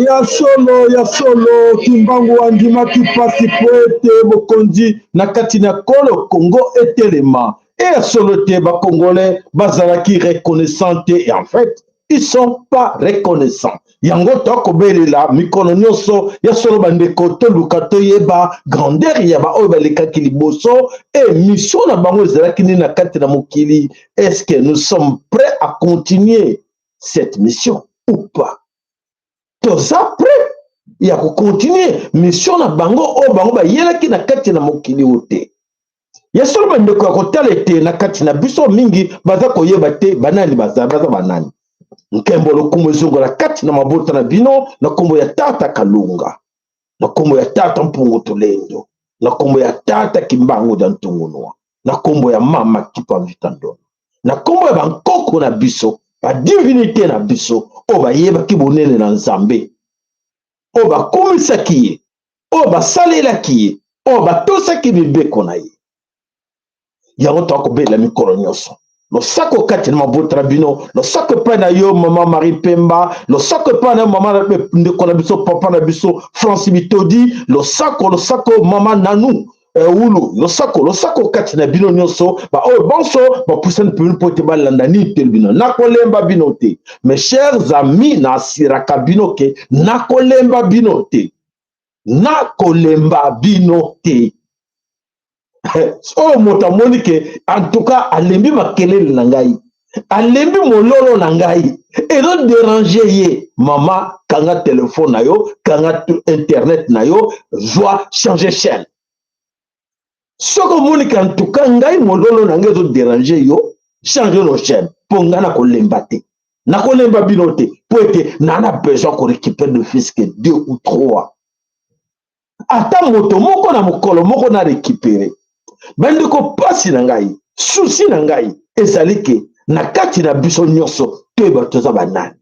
Ya solo, ya solo, Kimbangu andimaki mpasi mpo ete bokonzi na kati na kolo Kongo etelema. E ya solo te ba Congolais bazalaki reconnaissant te, et en fait ils sont pas reconnaissants. Yango tokobelela mikolo nyonso. Ya solo bandeko, toluka toyeba grandeur ya baoyo balekaki liboso e mission na bango ezalaki nini na kati na mokili. Est-ce que nous sommes prêts à continuer cette mission ou pas? Toza prêt ya kocontinuer mission na bango oyo bango bayelaki na kati na mokili oyo te? Ya solo bandeko, ya kotala ete na kati na biso mingi baza koyeba te banani baza, baza banani. Nkembo, lokumu ezongola kati na mabota na bino na nkombo ya Tata Kalunga, na nkombo ya Tata Mpungu Tolendo, na nkombo ya Tata Kimbangu dia Ntungunua, na nkombo ya Mama Kipa Mvita Ndono, na nkombo ya bankoko na biso, badivinité na biso oyo bayebaki bonene na Nzambe, oyo bakumisaki ye, oyo basalelaki ye, oyo batosaki mibeko na ye. Yango toakobela mikolo nyonso. Losako kati na mabota na bino, losako epai na yo Mama Marie Pemba, losako epai na yo mama, ndeko na biso, papa na biso France Bitodi, losako, losako mama Nanu Wulu, losako, losako kati na bino nyonso baoyo bonso bapusani pembeni mpo ete balanda nini teli bino. Nakolemba bino te, mes chers amis, nasiraka bino ke nakolemba bino te, nakolemba bino te. Oyo moto amoni ke en tout cas alembi makelele na ngai, alembi mololo na ngai, ezodéranger ye, mama, kanga telefone na yo, kanga internet na yo, zwa change chaîne. Soki omoni ke en tout cas ngai mololo na ngai ezodéranger yo, change no chaîne, mpo ngai nakolemba te, nakolemba bino te, mpo ete naa na besoin korécupérer ne fût-ce que deux ou trois, ata moto moko na mokolo moko na récupérer. Bandeko, mpasi na ngai, souci na ngai ezali ke na kati na biso nyonso toyeba toza banani,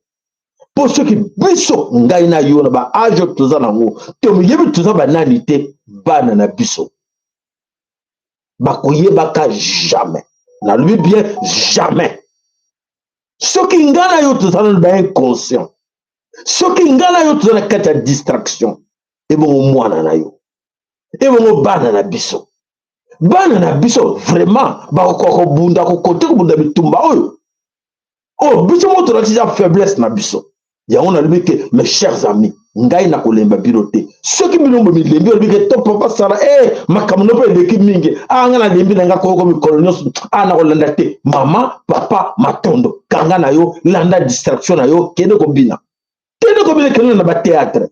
mpo soki biso, ngai na yo, na baâge oyo toza nango, toyebi toza banani te, bana na biso bakoyebaka jamais. Nalobi bien, jamais. Soki ngai na yo toza nano bainconscient, soki ngai na yo toza na kati ya distraction, ebongo mwana na yo, ebongo bana na biso? Bana na biso vraiment bakokoka kobunda, kokote kobunda bitumba oyo oyo biso moko tolakisi faiblesse na biso? Yango nalobi ke, mes chers amis, ngai nakolemba bino te. Soki bino bomilembi, olobi ke to papa sala e makambo no mpe eleki mingi, a ngai nalembi na ngai koyoko mikolo nyonso, a nakolanda te. Mama, papa, matondo, kanga na yo, landa distraction na yo, kende kobina, kende kobina, kende na bathéâtre,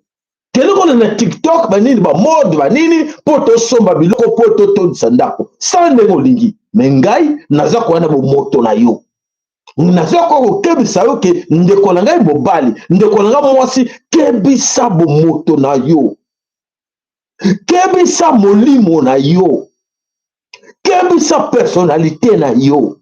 kende kona na TikTok, banini, bamode, banini, mpo tosomba biloko mpo totondisa ndako. Sala ndenge olingi, me ngai naza koya na bomoto na yo, naza koya kokebisa yo ke ndeko na ngai mobali, ndeko na ngai mwasi, kebisa bomoto na yo, kebisa molimo na yo, kebisa personnalité na yo,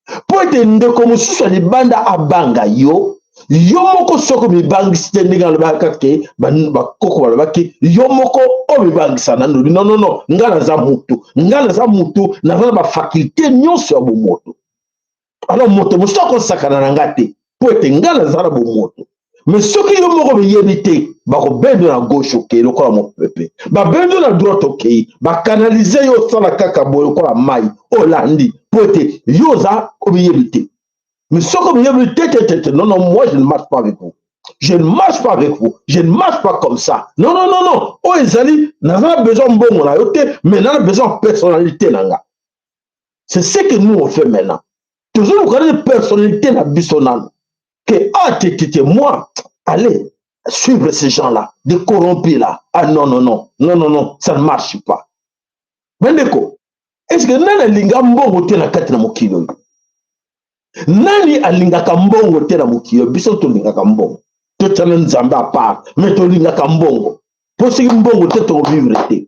mpo ete ndeko mosusu ya libanda abanga yo. Yo moko soki omibangisi te, ndenge alobaka ke bakoko balobaki, yo moko omibangisa na ndobi. Non, non, non, ngai naza mutu, ngai naza mutu, naza na bafaculté nyonso ya bomoto. Alors moto mosusu akosakana na nga te mpo ete nga naza na bomoto. Mais soki yo moko oyebi te, bakobendo na gauche, okei lokola mopepe, babendo na droite, okei, bakanalize yo, osala kaka boye lokola mai olandi, mpo ete yo oza omiyebi te. Mais soki omiyebi te te te te, non, non, moi je ne marche pas avec vous, je ne marche pas avec vous, je ne marche pas comme ça, non, non, non, non. Oyo ezali, naza na besoin mbongo na yo te, mais naza na besoin personnalité na nga. C'est ce que nous on fait maintenant. Tozoluka nini? Personnalité na biso nano que ah te te te, moi, allez suivre ces gens-là, des corrompus là, ah non, non, non, non, non, non, ça ne marche pas. Bandeko, est ce que nani alinga mbongo te na kati na mokili oyo? Nani alingaka mbongo te na mokili oyo? Biso tolingaka mbongo. Totiana Nzambe à part, mais tolingaka mbongo, mpo soki mbongo te, tokovivre te.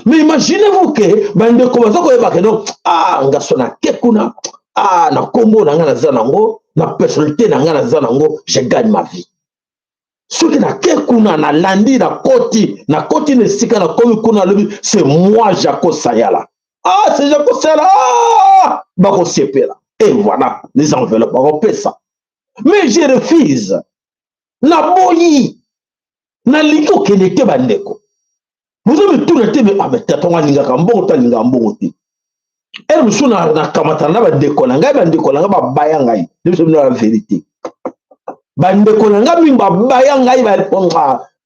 Mais imaginez-vous que bandeko baza koyeba ke donc, ah, nga so nake kuna, ah, na nkombo na ngai naza nango, na personnalité na ngai naza nango, je gagne ma vie. Soki nake kuna, nalandi, nakoti, nakoti na esika, nakomi kuna, alobi: "C'est moi Jaco Sayala." Ah, c'est Jaco Sayala, ah, bakosepela et voilà les enveloppes bakopesa. Mais je refuse, naboyi, nalingi kokende te. Bandeko, bozomituna te? Ah, mais tatongo alingaka mbongo to alingaka mbongo te? Ere mosusu nakamatana na bandeko na ngai, bandeko na ngai babaya ngai. Biso bino la vérité, bandeko na ngai mingi babaya ngai.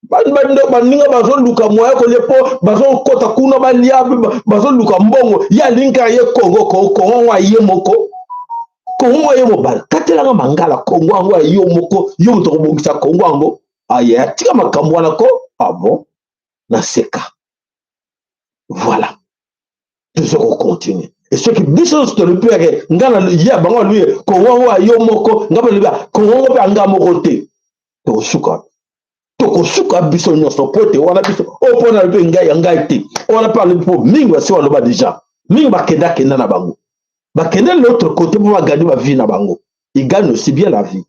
Baninga bazoluka moya kolia, mpo bazokɔta kuna balia, bazoluka mbongo. Ye alingi kaka ye Kongo, Kongo yango aye moko, Kongo yango aye mobala katelanga mangala, Kongo yango ayo moko, yo moto kobongisa Kongo yango. Aye atika makambo wana ko. Ah bon, naseka. Voilà, toza kocontinue. E soki biso nyonso tolobi yake, nga na ye, bango alobi Kongo yango ayo moko, nga mpe alobi Kongo yango mpe anga moko te, tokosuka, tokosuka biso nyonso. Po te wana biso oyo mpo na alobi ngai ya ngai te, wana mpe alobi, mpo mingi basi baloba déjà, mingi bakendakenda na bango, bakende l'autre côté mpo bagagner bavie na bango. Ils gagnent aussi bien la vie,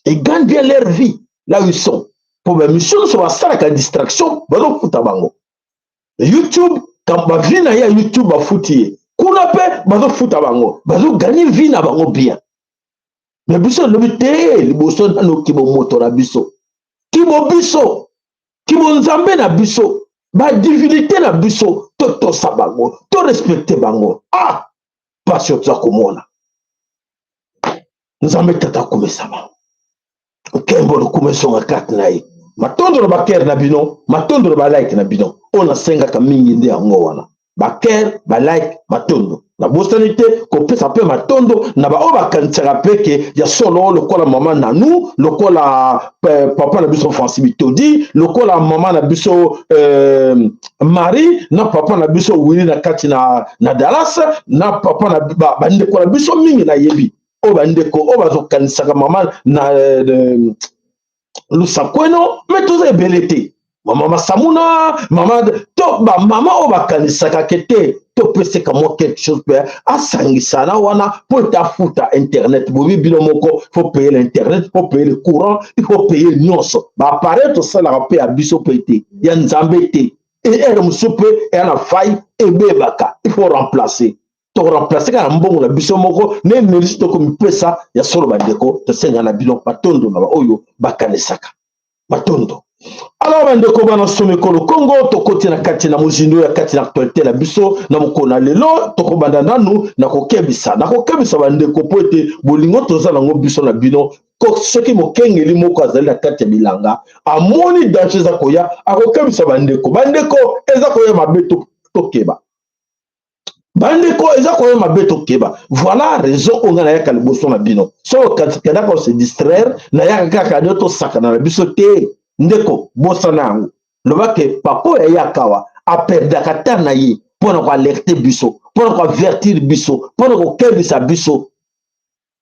ils gagnent bien leur vie là où ils sont, mpo bamission nyonso basalaka distraction, bazofuta bango. YouTube, bavie na ye ya YouTube, bafuti ye kuna mpe, bazofuta bango, bazogagner vie na bango bien. Mais biso elobi te, liboso nano kibomoto na biso, kibo biso, kibo Nzambe na biso, badivinité na biso, totosa bango, torespecte bango. Ah, pasi oyo toza komona. Nzambe Tata akomesama, nkembo lokumu esonga kati na ye. Matondo na bacœur na bino, matondo na balike na bino. Oyo nasengaka mingi nde yango wana, bacœur, balike, matondo. Nabosani te kopesa mpe matondo na baoyo bakanisaka mpe ke ya solo, lokola mama Nanu, lokola papa na biso Francis Bitodi, lokola mama na biso Marie, na papa na biso Willi na kati na Dallas, na papa na bandeko na biso mingi nayebi, oyo bandeko oyo bazokanisaka mama na Lusakweno. Mais toza ebele te, mama Masamuna, mama to bamama oyo bakanisaka ke te, topeseka mwa quelque chose mpe asangisana wana mpo ete afuta internet. Bobi bino moko, faut payer l'internet, faut payer le courant, il faut payer nyonso. Baappareil tosalaka mpe ya biso mpe te, ya Nzambe te. Ere mosusu mpe eya na faille, ebebaka, il faut remplacer. Tokoremplace kaka na mbongo na biso moko na énergie tokomipesa. Ya solo bandeko, tosenga na bino matondo na baoyo bakanisaka, matondo. Alors bandeko bana Somekolo Kongo, tokoti na kati na mozindo ya kati na actualité na biso na mokolo na lelo. Tokobanda nanu na kokebisa, na kokebisa bandeko, mpo ete bolingo toza nango biso na bino. Soki mokengeli moko azali na kati ya bilanga, amoni danger eza koya, akokebisa bandeko: "Bandeko, eza koya mabe, tokeba. Bandeko, eza koya mabe, tokeba." Voilà raison oyo ngai nayaka liboso na bino. Soki okendaka ose distraire, nayaka kaka nde tosakana na biso te. Ndeko, bosana yango, lobake papa oyo ayaka awa aperdaka temps na ye mpo na koalerte biso, mpo na koavertir biso, mpo na kokebisa biso.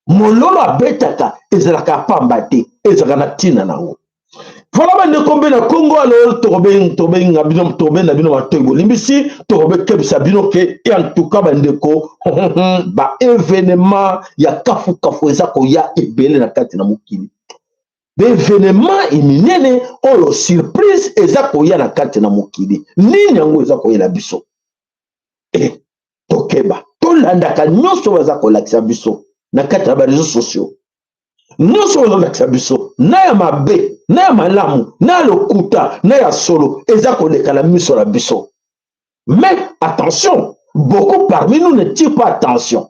Mololo abetaka ezalaka pamba te, ezalaka na ntina nango. Voilà bandeko mpe na Kongo. Alors tokobenga bino, tokobenga bino matoi, bolimbisi, tokobekebisa bino ke en tout cas bandeko, baévénement ya kafukafu eza koya ebele na kati na mokili. Baévénement eminene oyo surprise eza koya na kati na mokili. Nini yango eza koyela biso? E tokeba, tolandaka nyonso baza kolakisa biso. Na kati ya bareseau sociaux nyonso oyo ozolakisa biso, na ya mabe, na ya malamu, na ya lokuta, na ya solo, eza koleka na miso na biso. Mais attention, beaucoup parmi nous ne tirent pas attention.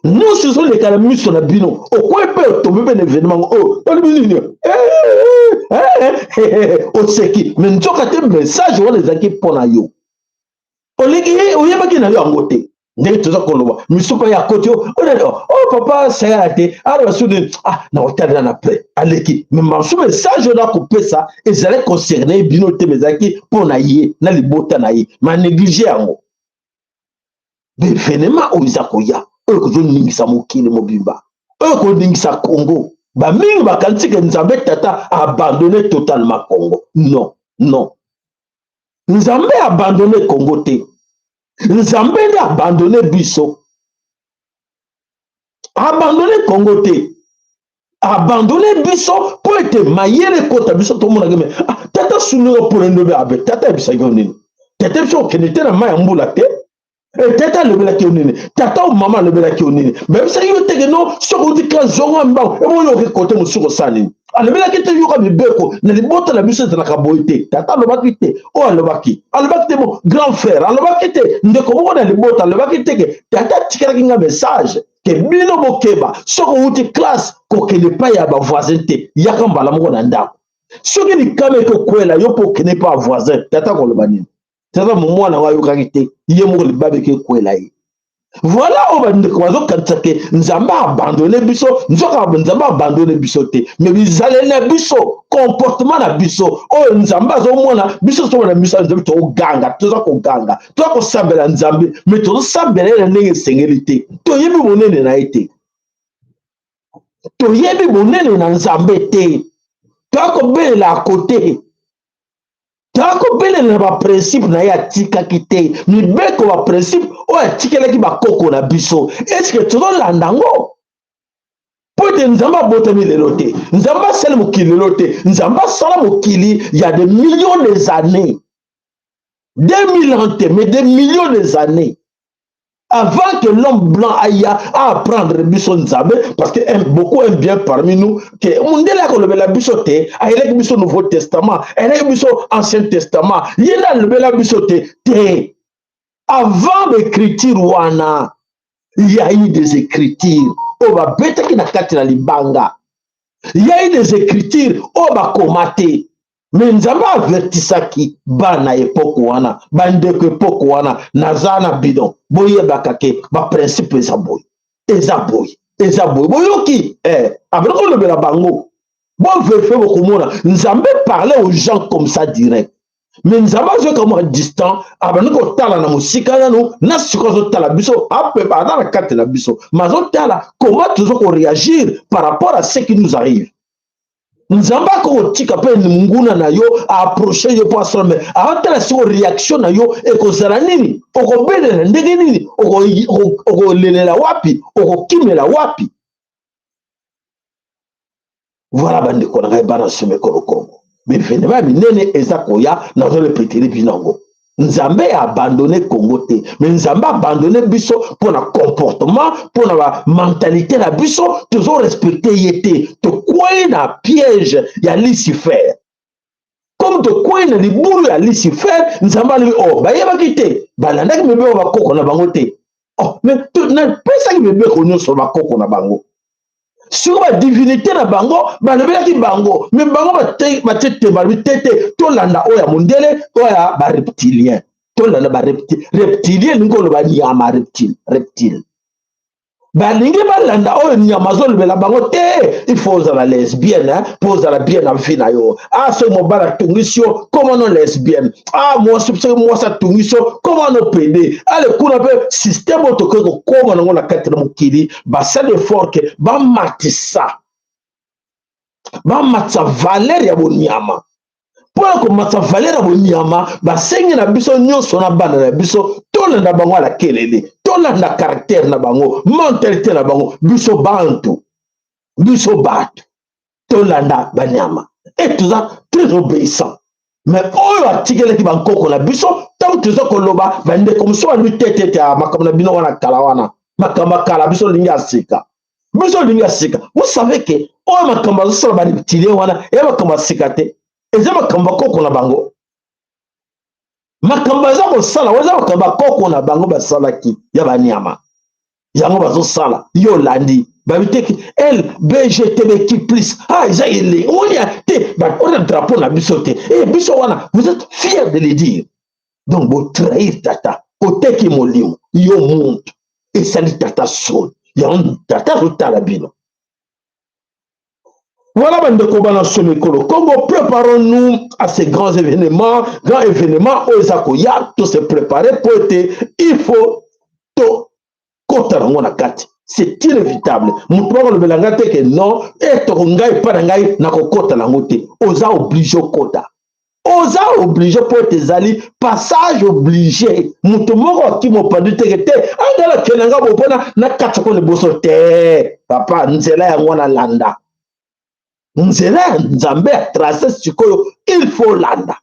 Nyonso ezoleka na miso na bino, okoyi mpe otombe mpe na événement oyo balobi nini, oseki, mais nzoka te message wana ezalaki mpo na yo. Olingi oyebaki na yo yango te. Ndenge toza koloba, misupa ya koti oyo, papa sayala te, aloba soki ah, na kotalela na près aleki. Mais masu message oyo nakopesa ezalaki concerne bino te, mais ezalaki mpo na ye na libota na ye, ma néglige yango. Baévénement oyo eza koya, oyo kozoningisa mokili mobimba, oyo koningisa Congo, bamingi bakanisi ke Nzambe Tata abandonne totalement Congo. Non, non, Nzambe abandonne Congo te. Nzambe nde abandonne biso. Abandonne Congo te, abandonne biso mpo ete mayele ekota biso, tomonaki. Mais ah, tata sundoka mpona ndobe abe, tata ayebisaki yo nini? Tata biso okende te na mai ya mbula te. Tata alobelaki yo nini? Tata o mama alobelaki yo nini? Bayebisaki yo teke no, soki outi classe, zonga mbango, ebongo oke kote mosusu kosala nini? Alobelaki te yoka mibeko na libota na biso ezalaka boye te. Tata alobaki te, oyo alobaki te, mo grand frère alobaki te, ndeko moko na libota alobaki te ke tata atikalaki nga message ke bino bokeba, soki outi classe, kokende epai ya bavoisin te, yaka mbala moko na ndako. Soki likama ekokwela yo mpo okende epai ya voisin, tata koloba nini? Tata mwana ngo ayokaki te, ye moko libabe ekekwela ye. Voilà oyo bandeko bazokanisa ke Nzambe abandonne biso. Nzoka Nzambe abandonne biso te, mais bizaleli na biso, comportement na biso oyo Nzambe azomona biso. Tozomona miso ya Nzambe, tokoganga, toza koganga, toza kosambela Nzambe, mais tozosambela ye na ndenge esengeli te. Toyebi monene na ye te, toyebi monene na Nzambe te. Toya kobelela akote, tokobelela na baprincipe na ye atikaki te, mibeko, baprincipe oyo atikelaki bakoko na biso. Eske tozolanda yango? Mpo ete Nzambe abotami lelo te, Nzambe asali mokili lelo te. Nzambe asala mokili ya des millions des années, 2000 ans te, mais des millions des années avant que l'homme blanc aya apprendre biso Nzambe. Parce que beaucoup aiment bien parmi nous que mundele akolobela biso te, ayelaki biso Nouveau Testament, ayelaki biso Ancien Testament, ye nde alobela biso te. Te, avant baécriture wana, il y a eu des écritures oyo babetaki na kati na libanga, il y a eu des écritures oyo bakoma te. Mais Nzambe avertisaki bana époque wana, bandeko époque wana, naza na bino, boyebaka ke baprincipe eza boye, eza boye, eza boye. Boyoki abandi kolobela bango, bovérifier, bokomona Nzambe parler aux gens comme ça direct. Mais Nzambe azoyoka mwa distant, abandi kotala na mosika nanu, na sikoyo azotala biso, ape aza na kati na biso, mais azotala comment toza koréagir par rapport à ce qui nous arrive. Nzambe akokotika mpe nguna na yo aapproche yo mpo asala, mais aotala siko réaction na yo ekozala nini, okobelela ndenge nini, okolelela wapi, okokimela wapi. Voilà, bandeko na ngai, bana somekolo Kongo, baévénement ya minene eza koya. Nazorépéter bino yango, Nzambe abandonne Congo te, mais Nzambe abandonne biso mpo na comportement, mpo na bamentalité na biso. Tozorespecter ye te, tokwei na piège ya Lucifer. Comme tokwei na libulu ya Lucifer, Nzambe alobi: "Oh, bayebaki te, balandaki mibeko bakoko na bango te." Oh, mais napesaki mibeko nyonso bakoko na bango, siko badivinité na bango balobelaki bango, mais bango batie te, balobi te te, tolanda oyo ya mondele, oyo ya bareptilien, tolanda bareptilien. Elingi koloba nyama, reptile, reptile. Balingi balanda oyo nyama azolobela bango te. Il faut ozala lesbienne mpo ozala bien na vie na yo. Ah, soki mobali atungisi yo, koma no lesbienne. Ah, mwasi, soki mwasi atungisi yo, koma no pédé. Ale kuna mpe système oyo tokoki kokóma nango na kati na mokili, basali effort ke bamatisa valeur ya bonyama. Mpo ya komatisa valeur ya bonyama, basengi na biso nyonso na bana na biso tolanda bango ala kelele, tolanda caractère na bango, mentalité na bango. Biso bantu, biso bato tolanda banyama e toza très obéissant. Mais oyo atikelaki bankoko na biso, ntango toza koloba, bandeko mosusu balobi te te te, makambo na bino wana kala wana. Makambo ya kala, biso olingi ya sika, biso olingi ya sika. Vous savez que oyo makambo azosala bareptilien wana eya makambo ya sika te, eza makambo ya koko na bango. Makambo aza kosala eza makambo ya koko na bango basalaki ya banyama, yango bazosala. Yo olandi babiteki LBGTBQ plus, ah, eza ele onia te, oyo drapeau na biso te. E biso wana, vous êtes fier de le dire. Donc botrahir tata, oteki molimo yo muntu, esali tata soni. Yango tata azotala bino. Voilà, bandeko bana somekolo Congo, préparons-nous à ces grands événements, grands événements oyo eza koya. To se préparer po ete il faut to kota nango na kati, c'est inévitable. Moto bakolobela ngai te ke non, e toko ngai epa na ngai nakokota nango te. Oza obligé okota, oza obligé mpo ete ezali passage obligé. Moto moko akimi opandi teke te, angala kende nga bo mpona nakatisa ko liboso te. Papa, nzela yango wana, landa nzela ya Nzambe ya trace. Sikoyo il faut landa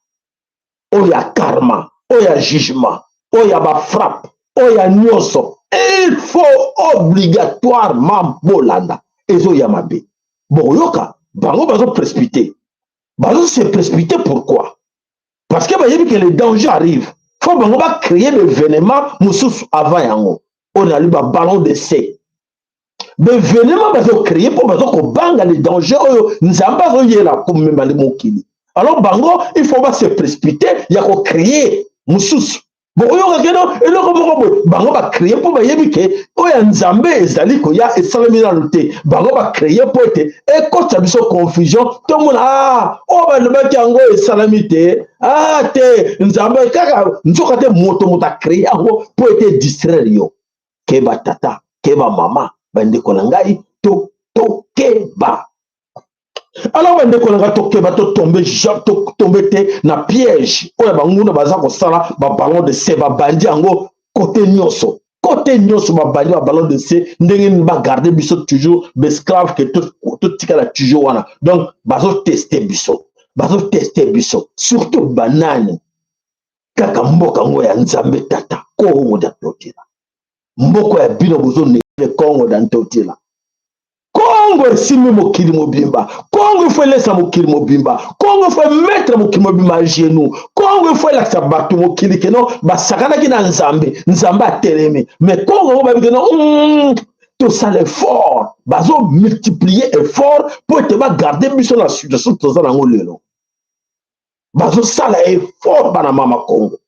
oyo ya karma, oyo ya jugement, oyo ya bafrappe, oyo ya nyonso. Il faut obligatoirement bolanda. Ezoya mabe, bokoyoka bango bazoprécipiter, bazo se précipiter. Pourquoi? Parce que bayebi que le danger arrive. Faut bango bacréer baévénement mosusu avant yango oyo nali baballon d'essai. Baévénement bazocréer mpo bazokobanga le danger oyo Nzambe azoyela komema mokili. Alors bango, il faut base précipiter ya kocréer mosusu. Bokoyoka keno eloko moko boye bango bacréer mpo bayebi ke oyo ya Nzambe ezali koya, esalemi nanu te. Bango bacréer mpo ete ekotisa biso confusion, tomona ah, oyo balobaki yango esalami te, ah te, Nzambe kaka. Nzoka te, moto acréer yango mpo ete distraire yo. Keba tata, keba mama, bandeko na ngai, to tokeba. Alors bandeko na ngai, tokeba, totombe, totombe te na piège oyo banguna baza kosala. Baballon d'essai babandi yango kote nyonso, kote nyonso babandi baballon d'essai. Ndenge nini bagarde biso toujours baesclave, ke totikala toujours wana? Donc bazoteste biso, bazoteste biso surtout banani? Kaka mboka yango ya Nzambe tata, Kongo da Ntotila, mboka ya bino bozonele, Kongo da Ntotila. Kongo esimbi mokili mobimba. Kongo ifo elesa mokili mobimba. Kongo ifo emettre mokili mobimba à genou. Kongo ifo elakisa bato mokili keno basakanaki na Nzambe, Nzambe atelemi. Mais Kongo yango bayebi keno tosala effort, bazomultiplier effort mpo ete bagarde biso na situation toza nango lelo. Bazosala effort, bana mama Kongo.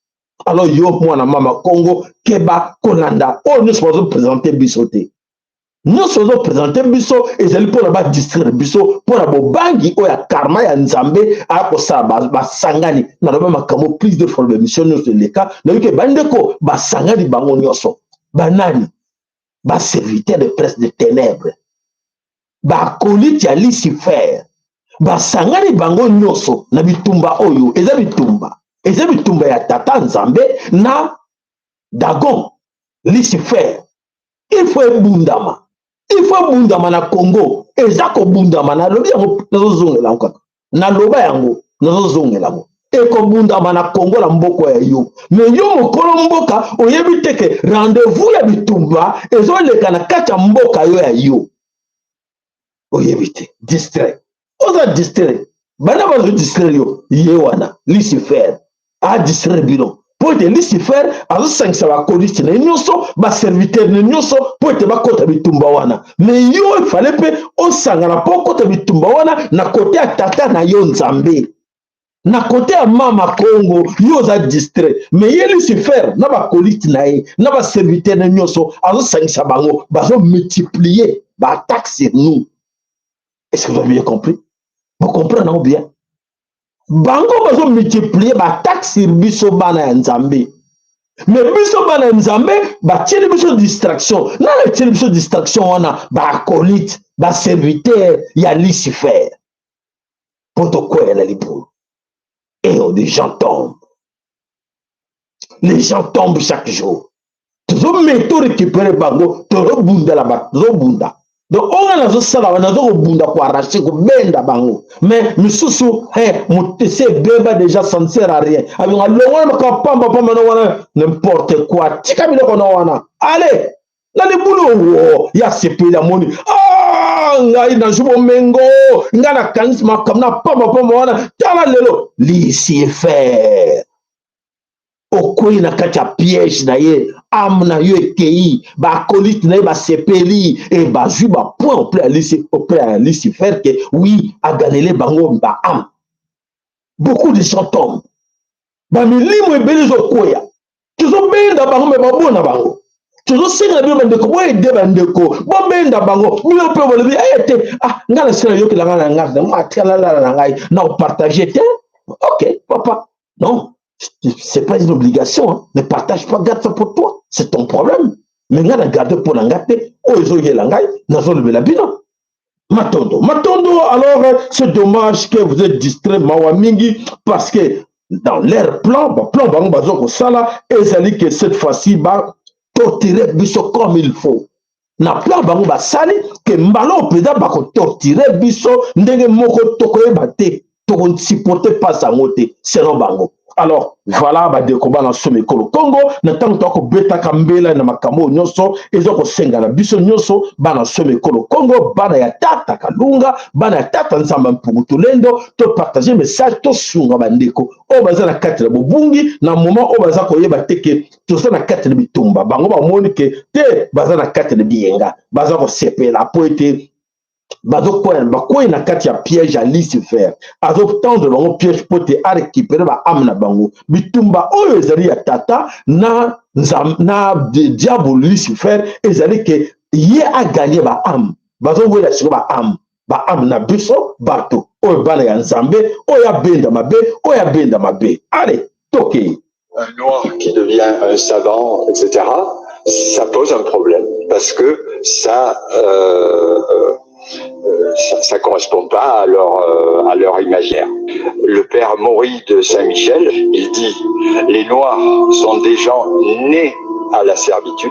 Alors yo mwana mama Kongo, keba kolanda oyo nyonso bazoprésenter biso te. Nyonso ozoprésenter biso ezali mpona badistraire biso, mpona bobangi oyo ya karma ya Nzambe akosala. Basangani, naloba makambo plus de fois, baémission nyonso eleka, nayoki bandeko basangani bango nyonso. Banani? Baserviteur de prince de ténèbre, baacolyte ya Lucifer, basangani bango nyonso na bitumba oyo. Eza bitumba, eza bitumba ya tata Nzambe na Dagon Lucifer. Il faut ebundama, il faut ebundama na Congo. Eza kobundama, nalobi yango, nazozongela yango kaka, naloba yango, nazozongela yango. Ekobundama na Congo, na mboka ya yo. Mais yo mokolo mboka oyebi te ke rendez-vous ya bitumba ezoleka na kati ya mboka yo ya yo, oyebi te. Distrait, oza distrait. Bana bazodistraire yo, ye wana Lucifer adistraire bino, mpo ete Lucifer azosangisa baacolyte na ye nyonso, baserviteur na ye nyonso, mpo ete bakɔta bitumba wana. Mais yo efale mpe osangana mpo okɔta bitumba wana na kote ya tata na yo Nzambe, na kote ya mama Kongo. Yo oza distrait, mais ye Lucifer na baacolyte na ye, na baserviteur na ye nyonso, azosangisa bango, bazomultiplier baattaque sur nous. Est-ce que vous avez bien compris? Vous comprenez yango bien? Bango bazomultiplier baattaque sur biso bana ya Nzambe. Mais biso bana ya Nzambe, batieli biso distraction. Nani atieli biso distraction wana? Baacolyte, baserviteur ya Lucifer, mpo tokwea na libulu. Et les gens tombent, les gens tombent chaque jour. Tozometa torécupérer bango, tozobundela bato, tozobunda. Donc oyo nazosala wana, naza kobunda, koarracher, kobenda bango. Mais misusu ese ebeba déjà, ça ne sert à rien. Abinga longo wana, makambo pamba pamba no wana, n'importe quoi, tika biloko no wana, allez. Na libulu owo ya sepeli amoni ah, ngai nazwi bomengo, ngai nakanisi makambo na pamba pamba wana, tala lelo Lucifer okwei na kati ya piège na ye, ame na yo ekei, baakolite na ye basepeli e bazwi bapoint auprès ya Lucifer ke oui aganele bango ba ame. Beaucoup de gens tombent, bamilimo ebele ezokweya, tozobenda bango me babona bango. Tozosenga na bino bandeko, boyede bandeko, bobenda bango. Bino mpe bolobi eye te, ah, ngai nasila nayokela ngai na ngai atialalala na ngai na kopartage te. Ok papa, non, c'est pas une obligation, hein. Ne partage pas, garde ça pour toi, c'est ton problème. Mais ngai na garde mpo na ngai te, oyo ezoyela ngai nazolobela bino. Matondo, matondo. Alors c'est dommage que vous êtes distrait, mawa mingi, parce que dans leur plan, ba plan bango bazo kosala ezali que cette fois-ci ba torturer biso comme il faut. Na plan bango basali ke mbala oyo mpenza bakotortire biso ndenge moko tokoyeba te, tokosupporte mpasi yango te selon bango. Alors voilà, bandeko bana somi ekolo Congo, na ntango toya kobetaka mbela na makambo oyo nyonso eza kosenga na biso nyonso bana somi ekolo Congo, bana ya tata Kalunga, bana ya tata Nzamba Mpungu Tulendo, topartage message, tosunga bandeko oyo baza na kati na bobungi na moment oyo baza koyeba te ke toza na kati na bitumba. Bango bamoni ke te baza na kati na biyenga, baza kosepela po ete bazokwea, bakwei na kati ya piège ya Lucifer, azotendre bango piège mpo te arécupere baame na bango. Bitumba oyo ezali ya tata na, na diable Lucifer, ezali ke ye aganye baame, bazowela siko baame, baame na biso bato oyo bana ya Nzambe, oyo abenda mabe, oyo abenda mabe. Ale tokei. Un noir qui devient un savant, etc., ça pose un problème parce que ça ça correspond pas à leur imaginaire. Le père Maury de Saint-Michel, il dit: les Noirs sont des gens nés à la servitude,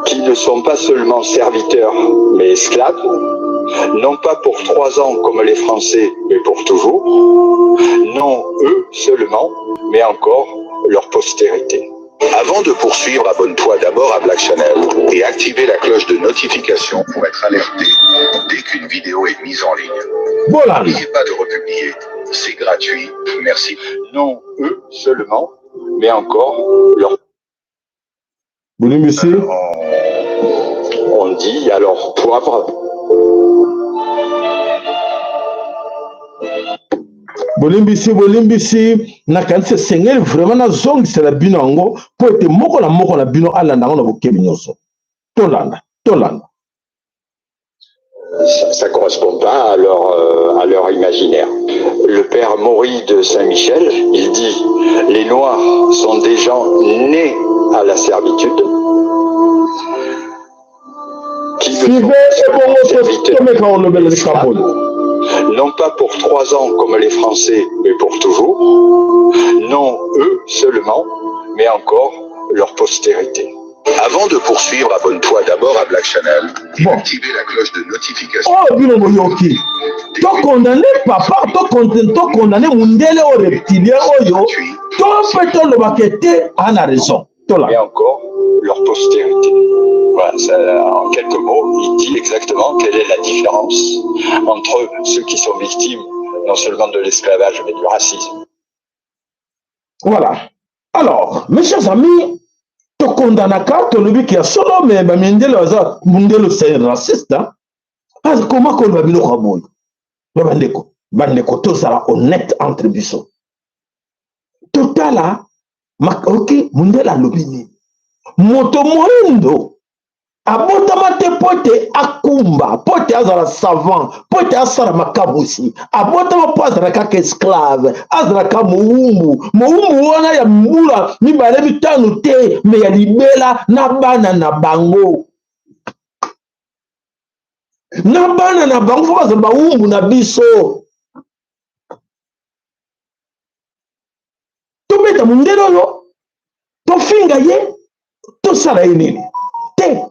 qui ne sont pas seulement serviteurs, mais esclaves, non pas pour 3 ans comme les Français, mais pour toujours, non eux seulement, mais encore leur postérité. Avant de poursuivre, abonne-toi d'abord à Black Channel et activer la cloche de notification pour être alerté dès qu'une vidéo est mise en ligne. Bolanda. N'oubliez pas de republier, c'est gratuit. Merci. Non eux seulement, mais encore leur Bolimbisi. On dit alors poivre. Bolimbisi, bolimbisi. Nakanisi esengeli vraiment nazongisela bino yango mpo ete moko na moko na bino alanda yango na bokebi nyonso. Tolanda, tolanda. Ça ne correspond pas à leur imaginaire. Le père Maury de Saint-Michel, il dit: les Noirs sont des gens nés à la servitude, qui ne sont Suivez pas ebongo serviteurs, tomeka kolobela likambo oyo. Non pas pour 3 ans comme les Français, mais pour toujours, non eux seulement, mais encore leur postérité. Avant de poursuivre, abonne-toi d'abord à Black Channel et Bon. activer la cloche de notification. Oyo bino boyoki, tokondane papa, tokondane mundele oyo reptilien oyo, to mpe tolobaka ete ana raison. Tolanda. Et encore leur postérité. Voilà, en quelques mots, il dit exactement quelle est la différence entre ceux qui sont victimes non seulement de l'esclavage, mais du racisme. Voilà. Alors, mes chers amis, tokondanaka, tolobi ki ya solo, me bamindele baza, mundele c'est raciste, hein? Parce koma koloba biloko ya boye ba bandeko, bandeko, tozala honnête entre biso, totala. Ok, mundele alobi nini? Moto moyindo abotama te mpo ete akumba, mpo ete azala savant, mpo ete asala makabusi. Abotama mpo azala kaka esclave, azalaka mowumbu. Mowumbu wana ya mbula 2, 5 te, me ya libela na bana na bango, na bana na bango fo bazala bawumbu na biso. Tobeta mondele oyo, tofinga ye, tosala ye nini te.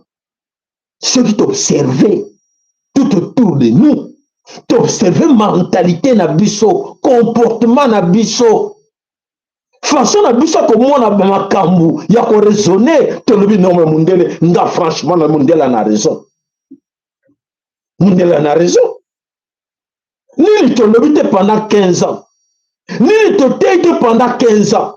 Soki toobserve tout autour de nous, toobserve mentalité na biso, comportement na biso. Façon na biso ya komona makambo, ya koraisonner, tolobi non, mais mundele, nga franchement na mundele na raison, mundele na raison. Nini tolobi te pendant 15 ans? Nini totei te pendant 15 ans?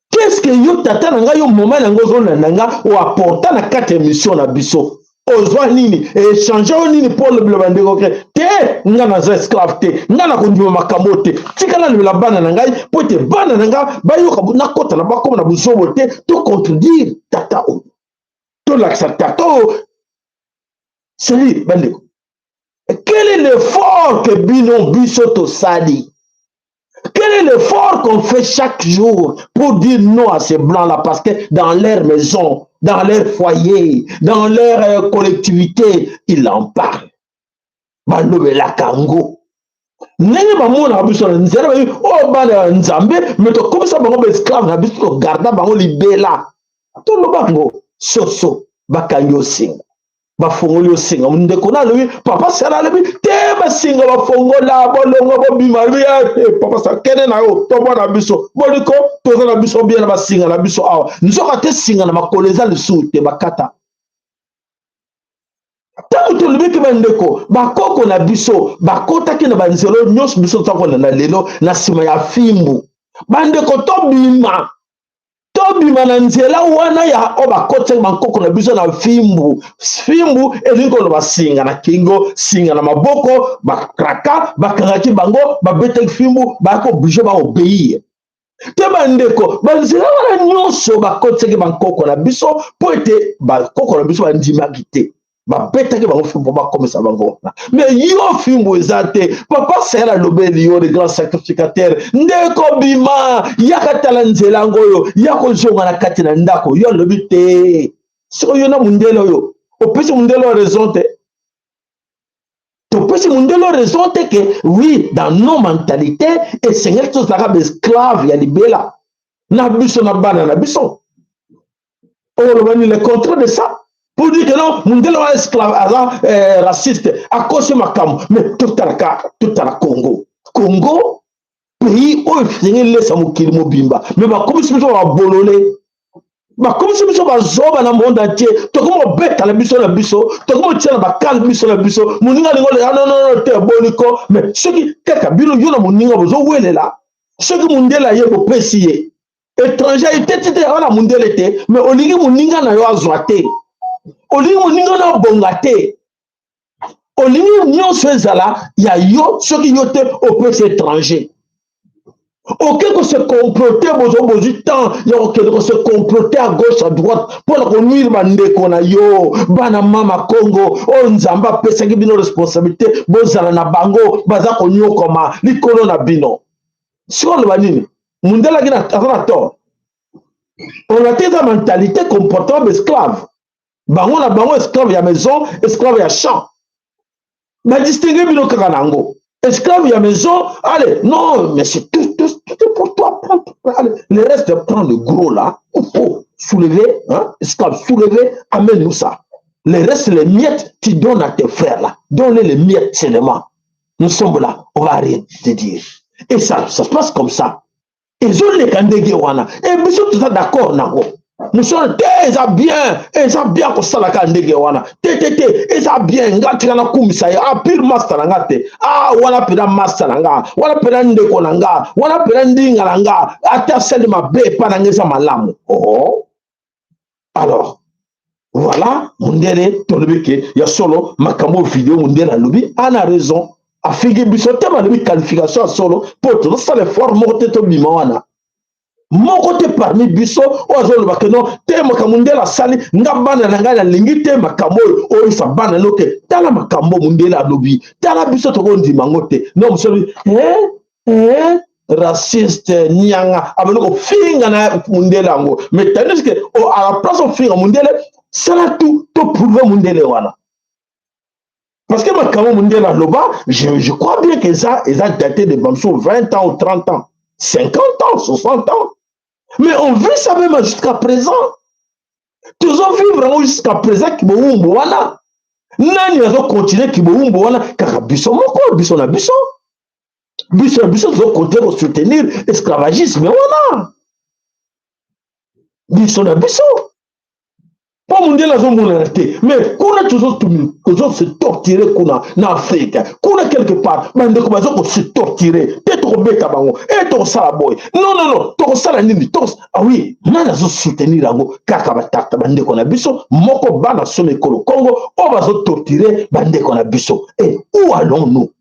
Qu'est-ce que yo, tata na ngai, yo moma na ngai, ozolanda nga, oapporta na kati ya émission na biso? Ozwa nini? Échange oyo nini? Mpo olobela bandeko ke te, nga naza esclave te, nga na kondima makambo te. Tika nalobela bana na ngai mpo ete bana na ngai bayoka, nakɔta na bakoma na buzobo te. Tocontredire tata oyo, tolakisa tata oyo. Seli bandeko, quel est l'effort que bino, biso tosali? Quel est l'effort qu'on fait chaque jour pour dire non à ces blancs-là? Parce que dans leur maison, dans leur foyer, dans leur collectivité, ils en parlent. Balobelaka yango ndenge bamonaka biso na nzela, bayebi oyo bana ya Nzambe, mais tokomisa bango baesclave na biso, togarda bango libela. Toloba yango, soso bakangi osinga, bafongoli osinga. Ndeko na alobi, papa Sala alobi te, basinga bafongola, bolongo bobima. Alobi eh, papa Sala, kende na yo, tobwana biso boliko, toza na biso bien na basinga na biso awa. Nzoka te, singa na makolo eza lisusu te, bakata. Ntango tolobiki, bandeko, bakoko na biso bakotaki na banzela nyonso biso toza kolanda lelo na nsima ya fimbu. Bandeko, tobima, tobima na nzela wana ya oyo bakotisaki bankoko na biso na fimbu. Fimbu elingi koloba singa na kingo, singa na maboko. Bakraka, bakangaki bango, babetaki fimbu, bayaki obligé baobéir te. Bandeko, banzela wana nyonso bakotisaki bankoko na biso mpo ete bakoko na biso bandimaki te, babetaki bango fimbu, bakomisa bango wana. Mais yo, fimbu eza te. Papa Sayel alobeli yo, le grand sacrificateur. Ndeko, bima, yaka, tala nzela yango oyo ya kozonga na kati na ndako. Yo alobi te. Sikoyo yo na mundele oyo, opesi mundele oyo raison te. Topesi mundele oyo raison te ke oui, dans nos mentalités, esengeli tozalaka baesclave ya libela na biso na bana na biso. Oyo le contraire de ça, pour dire que non, mundele wana esclave, aza raciste, akosi makambo. Mais totalaka, totala Congo. Congo, pays oyo esengeli lesa mokili mobimba, mais bakomisi biso babolole, bakomisi biso bazoba na monde entier. Tokomi kobetala biso na biso, tokomi kotia na bakale biso na biso. Moninga alingi olela, non, non, te, boliko. Mais soki kaka bino, yo na moninga, bozowelela, soki mundele aye, bopesi ye. Étranger aye te, te, te, wana mundele te. Mais olingi moninga na yo azwa te, olingi moninga na abonga te, olingi nyonso ezala ya yo. Soki yo te, opesi étranger. Oke kose comploter, bozo bozwi temps ya kokende kose comploter à gauche, à droite, mpona konuire bandeko na yo, bana mama Congo oyo Nzambe apesaki bino responsabilité bozala na bango. Baza konyokoma likolo na bino. Sikoyo oloba nini? Mundele aki aza na tort? Oloba te. Eza mentalité, comportement baesclave bango na bango, esclave ya maison, esclave ya champ. Badistingue bino kaka na yango, esclave ya maison. Allez, non, mais c'est tout, tout, tout est pour toi. Prends, allez, le reste, prends le gros là. Oh, soulever, hein, esclave, soulever, amène-nous ça. Le reste, les miettes, tu donnes à tes frères là. Donne-les les miettes seulement. Nous sommes là, on va rien te dire. Et ça, ça se passe comme ça. Ezoleka ndenge wana. E biso toza d'accord nango. Mosolo te, eza bien, eza bien kosalaka ndenge wana. Te, te, te, eza bien. Nga tika nakumisa ye. Ah, pire master na nga te. Ah, wana mpena master na nga, wana mpena ndeko na nga, wana mpena ndinga na nga. Ata asali mabe, epa na nga eza malamu. Oh, alors voilà, mundele, tolobi ke ya solo makambo video. Mundele alobi ana raison, afingi biso te, balobi qualification ya solo mpo tozosala effort moko te, tobima wana. Moko te parmi biso oyo azoloba ke non, te, makambo ndele asali, nga bana na ngai nalingi te makambo oyo. Oyisa bana no ke tala makambo mundele alobi, tala biso tokondima yango te. Non, mosobi eh, eh, raciste nianga, abandi kofinga na mundele yango. Mais tandis que à la place ofinga mundele, sala tout toprouve mundele wana, parce que makambo mundele aloba, je crois bien que eza daté de bamso 20 ans ou 30 ans, 50 ans, 60 ans, mais on vit ça même jusqu'à présent. Tozovivre yango jusqu'à présent, kibowumbu wana. Nani azokontinue kibowumbu wana? Kaka biso moko, biso na biso. Biso na biso tozokontinue kosoutenir esclavagisme wana, biso na biso, mpo mondele azomonana te. Mais kuna tozose torturer, kuna na Afrique, kuna quelque part bandeko baza kose torturer te. Tokobeta bango e, tokosala boye. Non, non, non, tokosala nini? Ah oui, nani azosoutenir yango? Kaka batata, bandeko na biso moko, bana solo ekolo Congo oyo bazotorturer bandeko na biso. E où allons-nous?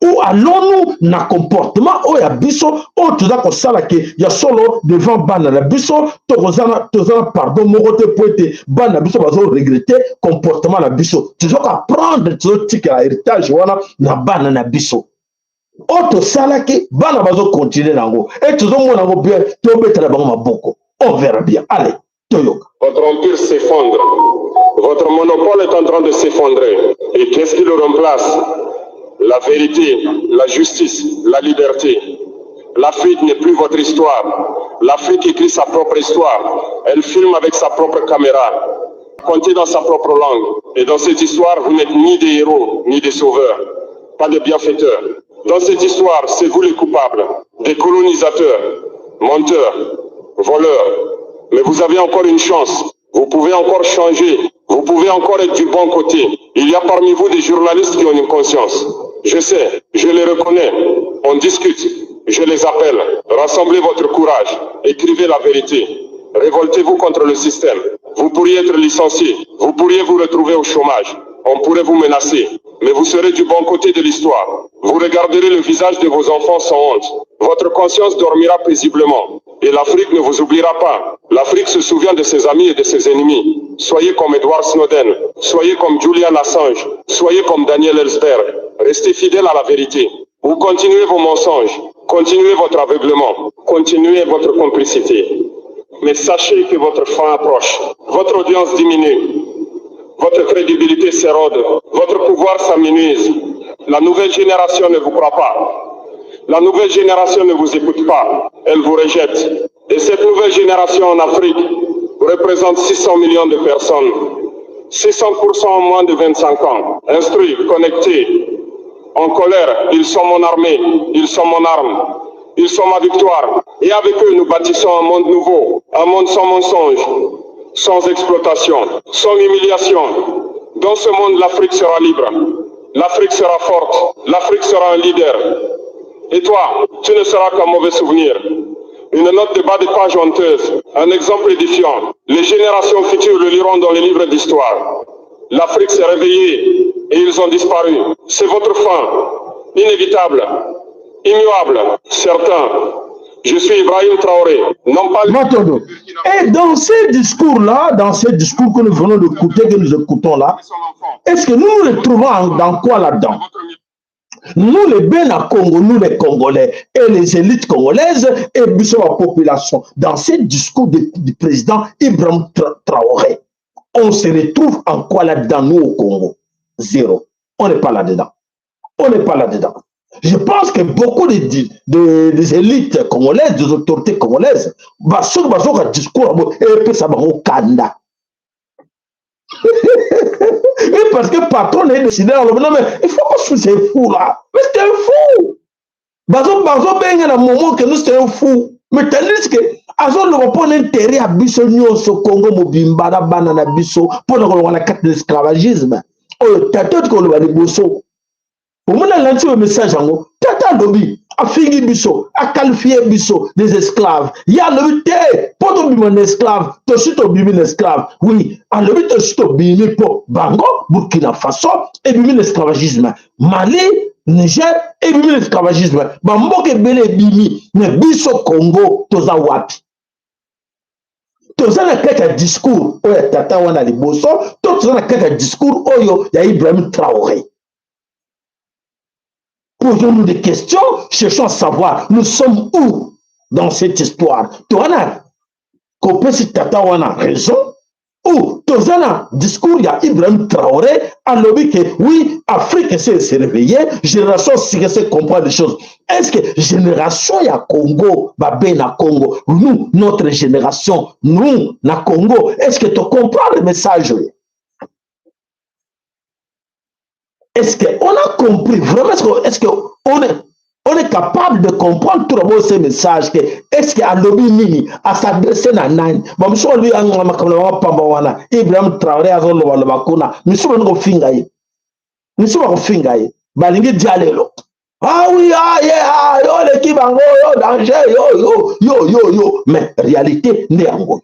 Où allons-nous na comportement oyo ya biso, oyo toza kosala ke ya solo devant bana na biso? Toza na pardon moko te, po ete bana na biso bazoregretter comportement na biso. Toza koapprendre, tozotikela héritage wana na bana na biso. Oyo tosalaki, bana bazocontinuer nango e, tozomona yango bien, tobetela bango maboko. On verra bien. Allez, toyoka. Votre empire s'effondre. Votre monopole est en train de s'effondrer. Et qu'est-ce qui le remplace? La vérité, la justice, la liberté. L'Afrique n'est plus votre histoire. L'Afrique écrit sa propre histoire. Elle filme avec sa propre caméra. Comptez dans sa propre langue. Et dans cette histoire, vous n'êtes ni des héros, ni des sauveurs. Pas de bienfaiteurs. Dans cette histoire, c'est vous les coupables. Des colonisateurs, menteurs, voleurs. Mais vous avez encore une chance. Vous pouvez encore changer. Vous pouvez encore être du bon côté. Il y a parmi vous des journalistes qui ont une conscience. Je sais, je les reconnais. On discute. Je les appelle. Rassemblez votre courage. Écrivez la vérité. Révoltez-vous contre le système. Vous pourriez être licencié. Vous pourriez vous retrouver au chômage. On pourrait vous menacer. Mais vous serez du bon côté de l'histoire. Vous regarderez le visage de vos enfants sans honte. Votre conscience dormira paisiblement. Et l'Afrique ne vous oubliera pas. L'Afrique se souvient de ses amis et de ses ennemis. Soyez comme Edward Snowden. Soyez comme Julian Assange. Soyez comme Daniel Ellsberg. Restez fidèle à la vérité. Vous continuez vos mensonges. Continuez votre aveuglement. Continuez votre complicité. Mais sachez que votre fin approche. Votre audience diminue. Votre crédibilité s'érode. Votre pouvoir s'amenuise. La nouvelle génération ne vous croit pas. La nouvelle génération ne vous écoute pas. Elle vous rejette. Et cette nouvelle génération en Afrique représente 600 millions de personnes. 600% en moins de 25 ans. Instruits, connectés, en colère, ils sont mon armée, ils sont mon arme, ils sont ma victoire. Et avec eux, nous bâtissons un monde nouveau, un monde sans mensonges, sans exploitation, sans humiliation. Dans ce monde, l'Afrique sera libre. L'Afrique sera forte. L'Afrique sera un leader. Et toi, tu ne seras qu'un mauvais souvenir. Une note de bas de page honteuse, un exemple édifiant. Les générations futures le liront dans les livres d'histoire. L'Afrique s'est réveillée et ils ont disparu. C'est votre fin, inévitable, immuable, certain. Je suis Ibrahim Traoré, non pas. Matondo. Et dans ces discours-là, dans ces discours que nous venons d'écouter, que nous écoutons là, est-ce que nous nous retrouvons dans quoi là-dedans? Nous les Bena Congo, nous les Congolais et les élites congolaises et la population, dans ces discours du président Ibrahim Traoré, on se retrouve en quoi là-dedans, nous au Congo? Zéro. On n'est pas là-dedans. On n'est pas là-dedans. Je pense que beaucoup des élites congolaises, des autorités congolaises, basoki bazoka discours epesa bango kanda. Et parce que patron est décidé, alors non, mais il faut qu'on suive ces fous là. Mais c'est un fou. Bazo bazo benga na moment que nous, c'est un fou. Mais tandis que azoloba mpona intérêt ya biso nyonso, Congo mobimba na bana na biso, mpona kolonga na kati de l'esclavagisme oyo tata oti koloba liboso. Omona, alandi oyo message yango, tata alobi, afingi biso, aqualifier biso des esclaves. Ye alobi te mpo tobima na esclave, tosi tobimi na esclave. Oui, alobi tosi tobimi, mpo bango Burkina Faso ebimi na esclavagisme, Mali, Niger ebimi na esclavagisme, bamboka ebele ebimi. Mais biso Congo toza wapi? Toza na kati ya discours oyo ya tata wana liboso to toza na kati ya discours oyo ya Ibrahim Traoré? Posons-nous des questions, cherchons à savoir, nous sommes où dans cette histoire? Towana kopesi tata wana raison ou toza na discours ya Ibrahim Traoré? Alobi ke oui, Afrique s'est se réveiller, génération sika se comprendre des choses. Est-ce que génération ya Congo, babe na Congo, nous, notre génération, nous na Congo, est-ce que tu comprends le message? Est-ce que on a compris vraiment? Est-ce que on est On est capable de comprendre tout d'abord ce message que est-ce que alobi nini, as'adresse na nani? Bamosusu balobi anga makambo na bango pamba wana. Ibrahim Traoré azolobaloba kuna, misusu balingi kofinga ye, misusu bakofinga ye, balingi dia lelo. Ah oui, ah ye, ah yo oleki bango, yo danger, yo yo yo yo yo, mais réalité nde yango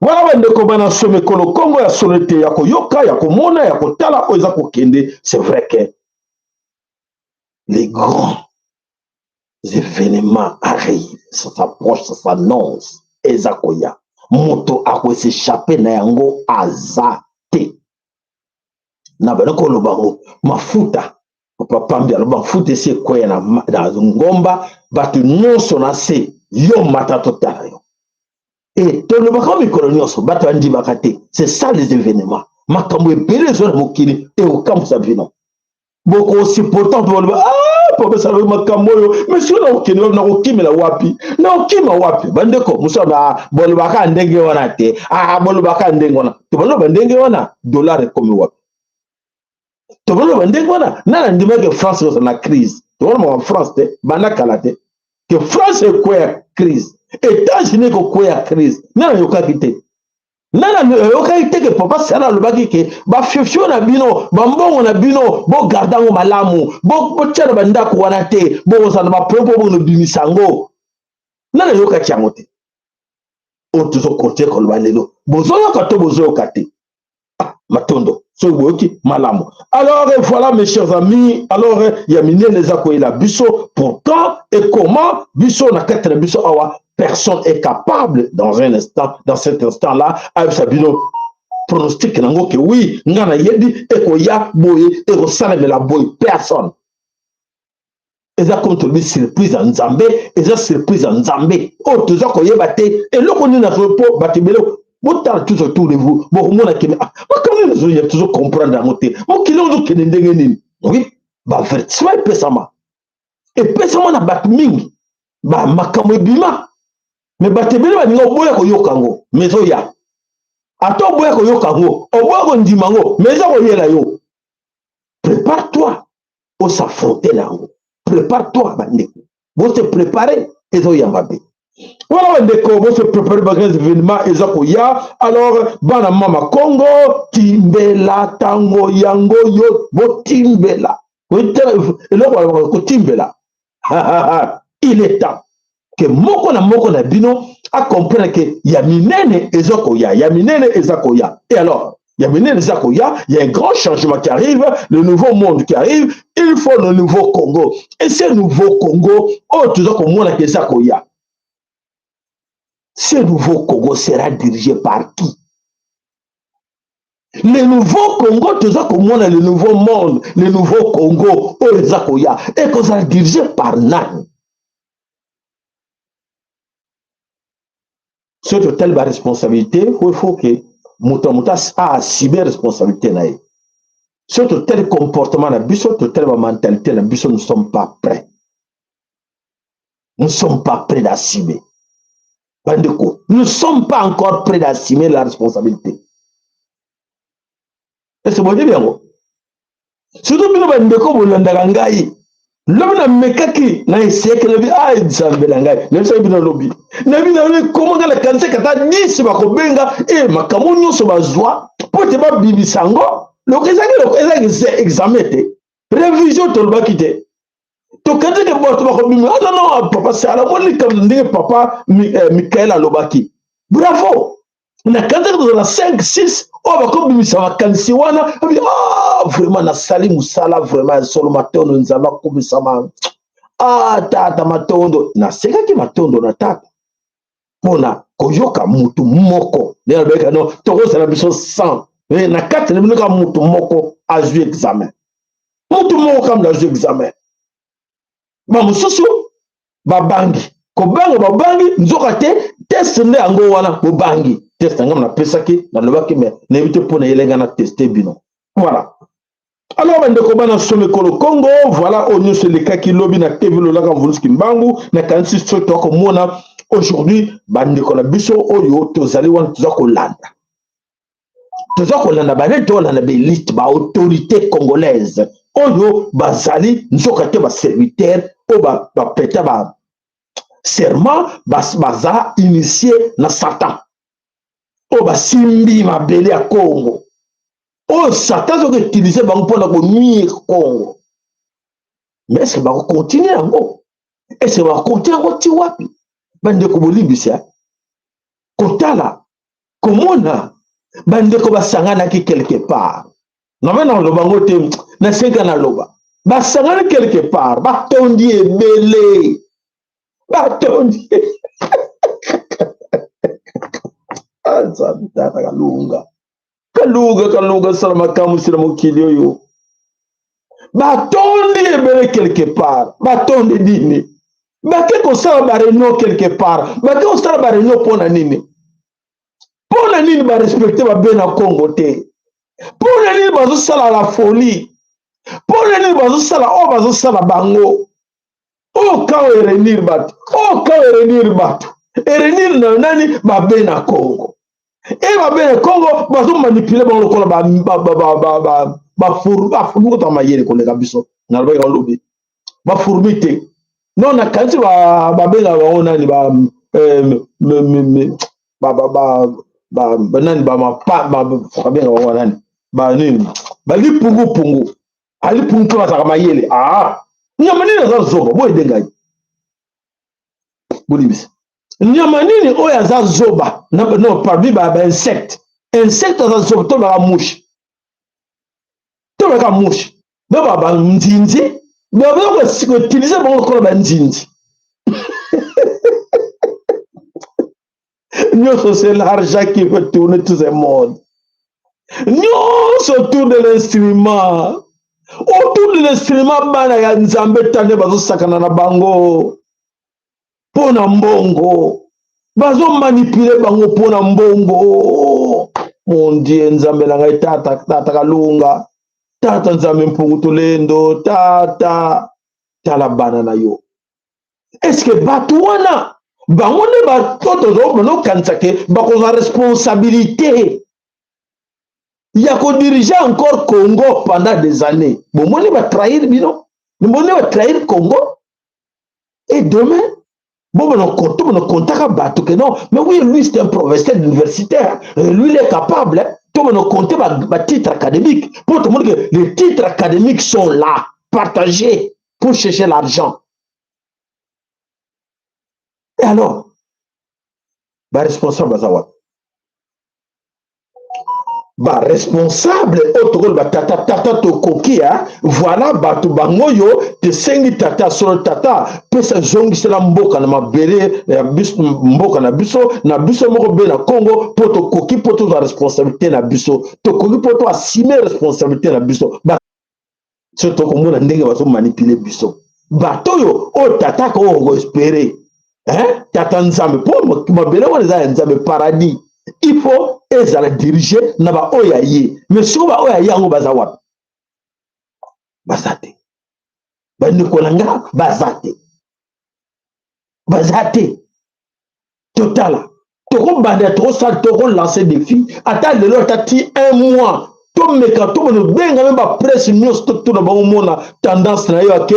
wana. Bandeko bana somekolo Kongo, ya solo ete ya koyoka, ya komona, ya kotala oyo eza kokende, c'est vrai que les grands événements arrivent, ça s'approche, ça s'annonce, eza koya. Moto akos'échapper na yango aza te. Na bana koloba ngo mafuta, Papa Pambi aloba mafuta esi ekweya na ngomba, bato nyonso na se yo mata totala yo. E tolobaka mikolo nyonso, bato bandimaka te. C'est ça les événements. Makambo ebele ezo na mokili ekokamwisa bino, bokosupporter mpe baloba: ah, papa esala makambo oyo, mais soki nakokende wapi? Nakokimela wapi? Nakokima wapi? Bandeko mosusu bolobaka ndenge wana te. Ah, bolobaka ndenge wana, tobaloba ndenge wana, dollar ekomi wapi? Tobaloba ndenge wana, nana ndimaki France kozala na crise? Tokolobaka France te, banda kala te ke France ekweya crise, États-Unis ekokweya crise. Nana yokaki te, nana oyokaki te ke Papa Sala alobaki ke bafiofio na bino, bambongo na bino, bogarder yango malamu, botia na bandako wana te, bokozala na baproblème mpo bokobimisa yango. Nana oyokaki yango te? Oyo tozocontinuer koloba lelo, bozoyoka to bozoyoka te? Ah, matondo soki boyoki malamu. Alors voilà, mes chers amis, alors ya minene eza koyela biso. Pourtant et comment biso na kati na biso awa, personne est capable dans un instant, dans cet instant là, ayebisa bino pronostic nango ke oui, nga nayebi ekoya boye, ekosalemela boye. Personne. Eza comme tolobi surprise ya Nzambe, eza surprise ya Nzambe oyo toza koyeba te eloko nini nazo mpo bato ebele botala tous autour de vous, bokomona keme makambo nini ezoya, tozocomprendre yango te. Mokili ozokende ndenge nini? Oui, baavertissement epesama, epesama na bato mingi, bamakambo ebima, mais bato ebele balinga oboya koyoka yango. Mais ezoya, ata oboya koyoka yango, oboya kondima yango, mais eza koyela yo. Prépare toi os'affronter na yango, prépare toi. Bandeko, bose préparer, ezoya mabe wana. Bandeko, bose préparer, bagrands événement eza koya. Alors bana mama Congo, timbela ntango yango yo, botimbela eloko balobaka kotimbela. Il est temps ke moko na moko na bino acomprendre ke ya minene eza koya, ya minene eza koya. Et alors ya minene eza koya, il y a un grand changement qui arrive, le nouveau monde qui arrive. Il faut le nouveau Congo, et ce nouveau Congo oyo toza komona ke eza koya, ce nouveau Congo sera dirigé par qui? Le nouveau Congo toza komona, le nouveau monde, le nouveau Congo oyo eza koya, ekozala dirigé par nani? Soki totali baresponsabilité, il faut ke moto ya moto aassume responsabilité na ye. Soki totali comportement na biso, totali bamentalité na biso, nous sommes pas prêts, nous sommes pas prêts d'assumer. Bandeko, nous sommes pas encore prêts d'assumer la responsabilité. Ese boyebi yango? Surtout bino bandeko bolandaka ngai, lobi namekaki na eseyaki, nabi a Nzambe na ngai, nayebisaki bino lobi, nayebi nayebi koma ngai nakanisaki ata 10 bakobenga e makambo nyonso bazwa mpo ete babimisa yango. Loko ezalaki examen te, révision tolobaki te, tokendeke bato bakobima. Ah non non, papa Sala moni likambo ndenge papa Mikael alobaki, bravo. Nakanisaki tozala 5 6 oyo bakobimisa makanisi wana. Ah, vraiment nasali mosala vraiment ya solo. Matondo, Nzambe akumisama. Ah tata, matondo, nasekaki matondo na tata mpona koyoka mutu moko nde alobaki no tokozala biso 100 na kati na bino, kaka mutu moko azwi examen, mutu moko kaka azwi examen. Bamosusu babangi kobanga, babangi nzoka te test nde yango wana. Bobangi test yango napesaki, nalobaki, mais nayebi te mpo na yelenga na teste bino. Voilà. Alors bandeko bana somekolo Congo, voilà oyo nyonso elekaki lobi na TV Lolaka Mvuluski Mbangu. Nakanisi soki tokomona aujourd'hui bandeko na biso oyo tozali wana, toza kolanda, toza kolanda banani? Tokolanda baélite, baautorité congolaise. Oyo bazali nzoka te baserviteur oyo bapeta ba serment, baza initie na Satan, oyo basimbi mabele ya Congo, oyo Satan azoki utilize bango mpona konuire Congo. Mais est-ce bakokontinue yango? Est-ce bakokontinue yango ti wapi? Bandeko, bolimbisa, kotala komona bandeko basanganaki quelque part, nabe naloba yango te, nasenga naloba, basangani quelque part, batondi ebele, batondi. Nzambe tata, Kalunga, Kalunga, Kalunga, sala makambo na mokili oyo. Batondi ebele quelque part, batondi nini? Bake kosala bareunion quelque part, bake kosala bareunion mpo na nini? Mpo na nini barespecte babe na Congo te? Mpo na nini bazosala la folie? Mpo na nini bazosala oyo bazosala bango? Oyo kao erenir bato, oyo kao erenir bato, erenir na nani? Babe na Congo e babe na Congo bazomanipule bango lokola bafourmi, kotaka mayele koleka biso. Nalobaki balobi bafourmi te, non, nakanisi babengaka bango nani, nani, babengaka bango nani, banini, balipungupungu, alipungu mpe bazalaka mayele. Ah, nyama nini aza zoba boye? Edengai, bolimbisa, nyama nini oyo aza zoba? Non, parmi ba insecte, insecte aza zoba, tolobaka mouche, tolobaka mouche, ba banzinzi, baza koutilize bango lokola banzinzi nyonso. C'est l'argent qui fait tourner tout ce monde, nyonso autour de l'instrument, autour de l'instrument. Bana ya Nzambe, tande bazosakana na bango mpo na mbongo, bazomanipule bango mpo na mbongo. Mon Dieu, Nzambe na ngai, tata, tata Kalunga, tata Nzambe mpungu tolendo, tata, tala bana na yo. Est-ce bato wana, bango nde bato tozokanisa ke bakozwa responsabilité ya kodiriger encore Congo pendant des années? Bomoni batrahir bino, bomoni batrahir Congo. Et demain bon, kontaka bato ke non, mais oui, lui c'est un professeur universitaire, lui il est capable, hein. To compter ba titre académique pour te montrer que les titres académiques sont là, partagés pour chercher l'argent. Et alors baresponsable baza wapi? Baresponsable oyo tokoloba: tata, tata, tokoki ya voilà bato bango oyo tosengi tata solo, tata pesa, zongisela mboka na mabele ya biso, mboka na biso, na biso moko be na Congo, mpo tokoki, mpo tozwa responsabilité na biso, tokoki mpo toassume responsabilité na biso. So tokomona ndenge bazomanipule biso. Bato oyo, oyo tataka oyo koespérer, hein? Tata Nzambe, mpo mabele wana eza ya Nzambe, paradis, il faut ezala dirige na baoyo ya ye. Mais sikoyo baoyo ya ye yango baza wapi? Baza te, bandeko na nga, baza te, baza te. Totala, tokobanda, tokosala, tokolance défi ata lelo, ata ti un mois, tomeka, tomona, obenga me bapresse nyonso, totuna bango, mona tendance na yo ake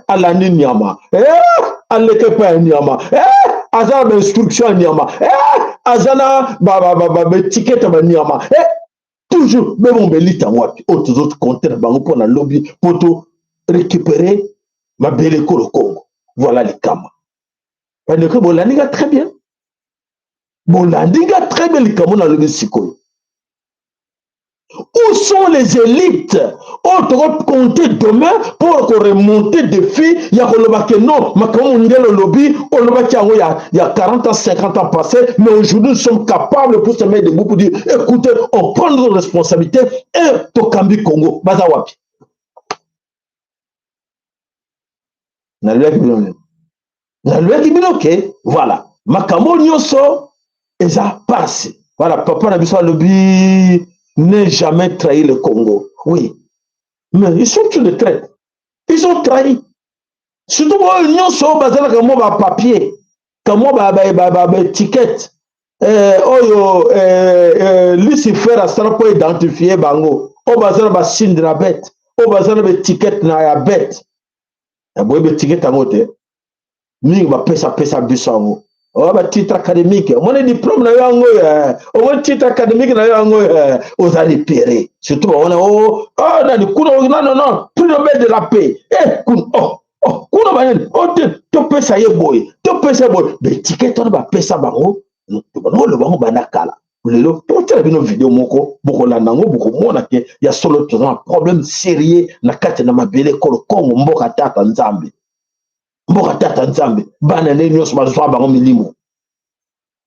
alandi nyama, aleke epai ya nyama, aza na bainstruction ya nyama, aza na baétiquette ya banyama toujours. Bebombelita wapi oyo tozokonte na bango mpo na lobi, mpo to récupérer mabele ekolo Congo? Voilà likama, bandeko. Bolandi nga très bien, bolandi nga très bien. Likambo nalobi sikoyo: où sont les élites oyo tokocompter demain pour koremonter défi ya koloba ke non, makambo mondele olobi, olobaki yango ya 40 ans, 50 ans passé, mais aujourd'hui nous sommes capables pour se mettre debout pour dire: écoutez, on prend nos responsabilités et tokambi Congo? Baza wapi? Nalobaki bino, nalobaki bino ke voilà, makambo nyonso eza pasi. Voilà, papa na biso alobi: "Ne jamais trahi le Congo." Oui, mais ils sont tous des traîtres, ils ont trahi, surtout oyo nyonso oyo bazalaka mwa bapapier, kamwa baétiquette oyo Lucifer asala mpo identifie bango, oyo baza na basigne de la bête. Oyo baza na baetikete na ya bete, boyebi etikete yango te, mingi bapesapesa biso yango. Oyo batitre académique, omoni diplôme na yo yango oyo, omoni titre académique na yo yango oyo, oza libéré. Surtout bawana o oh, nani kuna, non non non, prix Nobel de la paix, kuna, oh, oh, kuna banini o te, topesa ye boye, topesa ye boye. Baetikete wana bapesa bango, oloba bango banda kala. Lelo tokotiela bino video moko, bokolanda yango, bokomona ke ya solo toza na problème sérieux na kati na mabele ekolo Kongo, mboka tata Nzambe, mboka tata Nzambe. Bana nde nyonso bazwa bango milimo,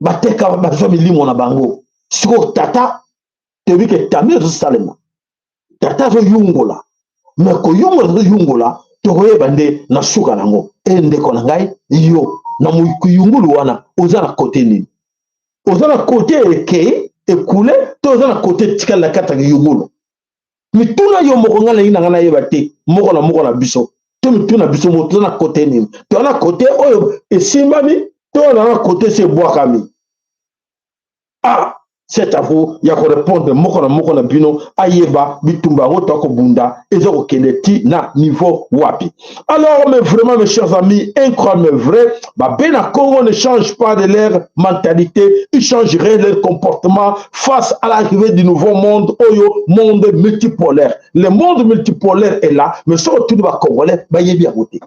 bateka, bazwa milimo na bango. Sikoyo tata toyebi ke tami ezosalema, tata azoyungola, me koyungola azoyungola, tokoyeba nde na suka nango. E ndeko na ngai, yo na moyungulu wana oza na kote nini? Oza na kote ekei ekule to oza na kote etikali na kati ya kiyungulu? Mituna yo moko, ngai nalingi na ngai nayeba te. Moko na moko na biso to mituna biso moko, toza na kote nini? Toza na kote oyo esimbami to na kote esi ebwakami? Ah, c'est à vous ya korépondre. Moko na moko na bino ayeba bitumba yango tokobunda eza kokende ti na niveau wapi. Alors, mais vraiment, mes chers amis, incroyable mais vrai, babena Congo ne change pas de leur mentalité, ils changeraient leur comportement face à l'arrivée du nouveau monde oyo, monde multipolaire. Le monde multipolaire est là, mais soki otuni bacongolais, bayebi yango te.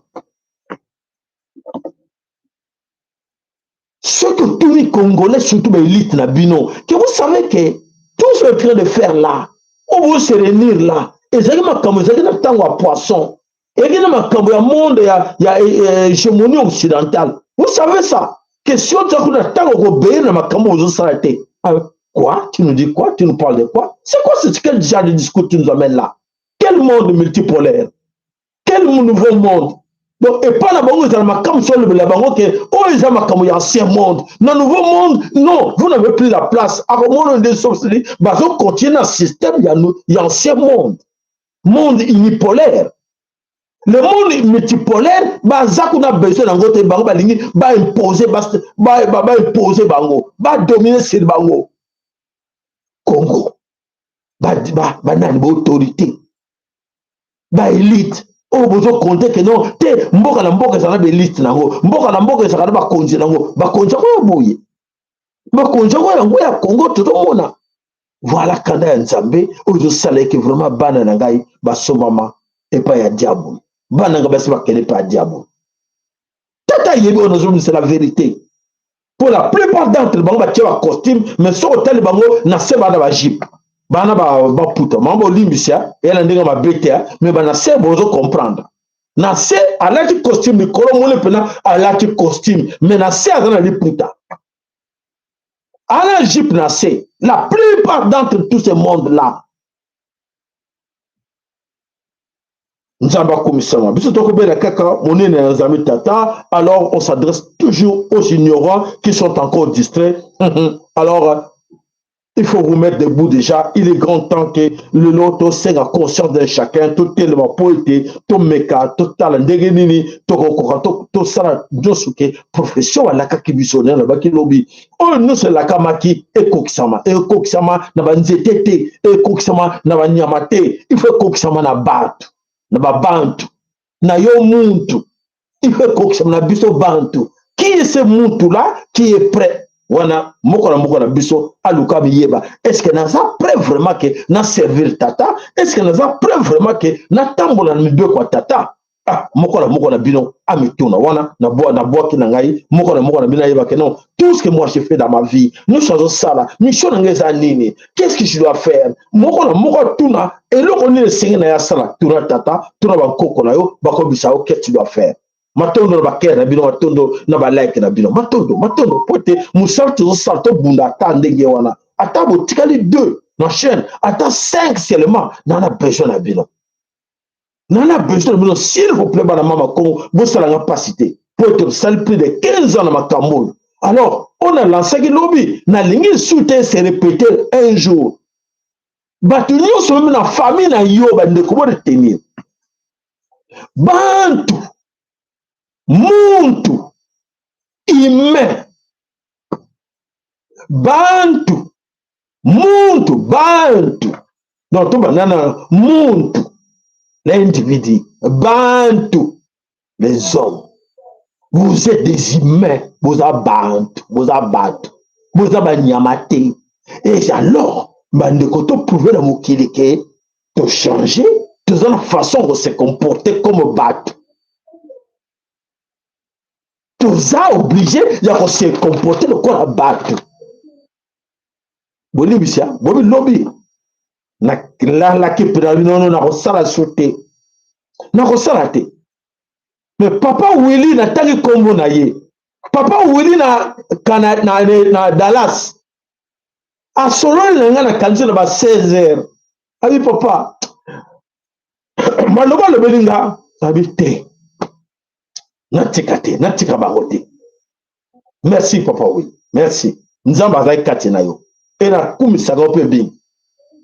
Soki otuni congolais, surtout baélite na bino, que vous savez que tout ce que train de faire là, oyo se réunir là, ezalaki makambo ezalaki na ntango ya poisson, ezalaki na makambo ya monde ya hégémonie occidentale. Vous savez ça, que si oza kuna ntango kobeye na makambo ozosala te. Quoi? Tu nous dis quoi? Tu nous parles de quoi? C'est quoi? C'est quel genre de discours tu nous amènes là? Quel monde multipolaire? Quel nouveau monde? Donc epai na bango ezala makambo so olobela bango ke oyo eza makambo ya ancien monde, na nouveau monde non, vous n'avez plus la place. Akomona nde sosili bazocontinue na système ya ancien monde, monde unipolaire. Le monde multipolaire baza kuna besoin yango te. Bango balingi baimpose, baimpose bango, badomine sur bango. Congo, banani baautorité, baélite oyo bozokonte ke non te, mboka na mboka ezala na baélite nango, mboka na mboka ezalaka na bakonzi nango. Bakonzi yango ya boye, bakonzi yango yango ya Congo tozomona. Voilà kanda ya Nzambe oyo ezosala eke vraiment bana na ngai basombama epai ya diable, bana ngai basi bakende epai ya diable. Tata ayebi oyo nazobimisa la vérité. Pour la plupart d'entre bango batie bacostume, mais soki otali bango na se, bana bajupe, bana baputa bango, bolimbisa eya na ndenge mabe te, mais bana se bozo comprendre. Na se alati costume, likolo moni mpena alati costume, mais na se aza na liputa, ala jupe na se. La plupart d'entre tout ce monde là, Nzambe akumisama, biso tokobela kaka monene ya Nzambe tata. Alors on s'adresse toujours aux ignorants qui sont encore distraits. Alors il faut vous mettre debout déjà. Il est grand temps que lelo tosenga conscience d'un chacun, totelema mpo ete tomeka totala ndenge nini tokokoka tosala nyonso ke profession balakaki biso, nde nalobaki lobi, oyo nyonso elakamaki ekokisama. Ekokisama na banzete te, ekokisama na banyama te, il faut ekokisama na bato, na babantu na yo muntu, il faut ekokisama na biso bantu. Qui est ce muntu là qui est prêt? Wana moko na moko na biso aluka miyeba: est ce que naza prêt vraiment ke na servir tata? Est ce que naza prêt vraiment ke natambola na mibeko ya tata? Ah, moko na moko na bino amituna wana. Nabwaki na ngai, moko na moko na bino ayebake non, tout ce que moi je fais dans ma vie, nyonso azosala, mission na ngai eza nini? Qu'est ce que je dois faire? Moko na moko atuna eloko nini esengi na ye asala. Tuna tata, tuna bankoko na yo, bakobisa yo qu'est ce que tu dois faire. Matondo na bacœur na bino, matondo na balike na bino, matondo, matondo, po ete mosala tozosala, tobunda ata ndenge wana, ata botikali deux na chaîne, ata cinq seulement, na besoin na bino, na besoin na bino. S'il vous plaît, bana mama Kongo, bosalanga mpasi te, po ete tosali plus de 15 ans na makambo oyo. Alors oyo nalansaki lobi, nalingi lisusu te se répéter un jour. Bato nyonso, même na famille na yo, bandeko, boretenir bantu, muntu, humain, bantu, muntu, bantu. Donc tobanda na muntu. L'individu, bantu, les hommes. Vous êtes des humains, boza bantu, boza bato, boza banyama te. Et alors, bandeko, toprouve na mokili ke tochange, toza na façon ko se comporter comme bato. Toza obligé ya ko se comporter lokola bato. Bolibisa, bobi lobi nalalaki mpe na bino, nakosala so te, nakosala te. Mais papa Willi, natangi nkombo na ye, papa Willi na Dallas, asololi na ngai, nakanisi na ba 16 heures. Abi papa maloba alobeli nga, abi te, natika te, natika bango te. Merci papa Willi, merci. Nzambe azali kati na yo e nakumisaka yo mpe bingi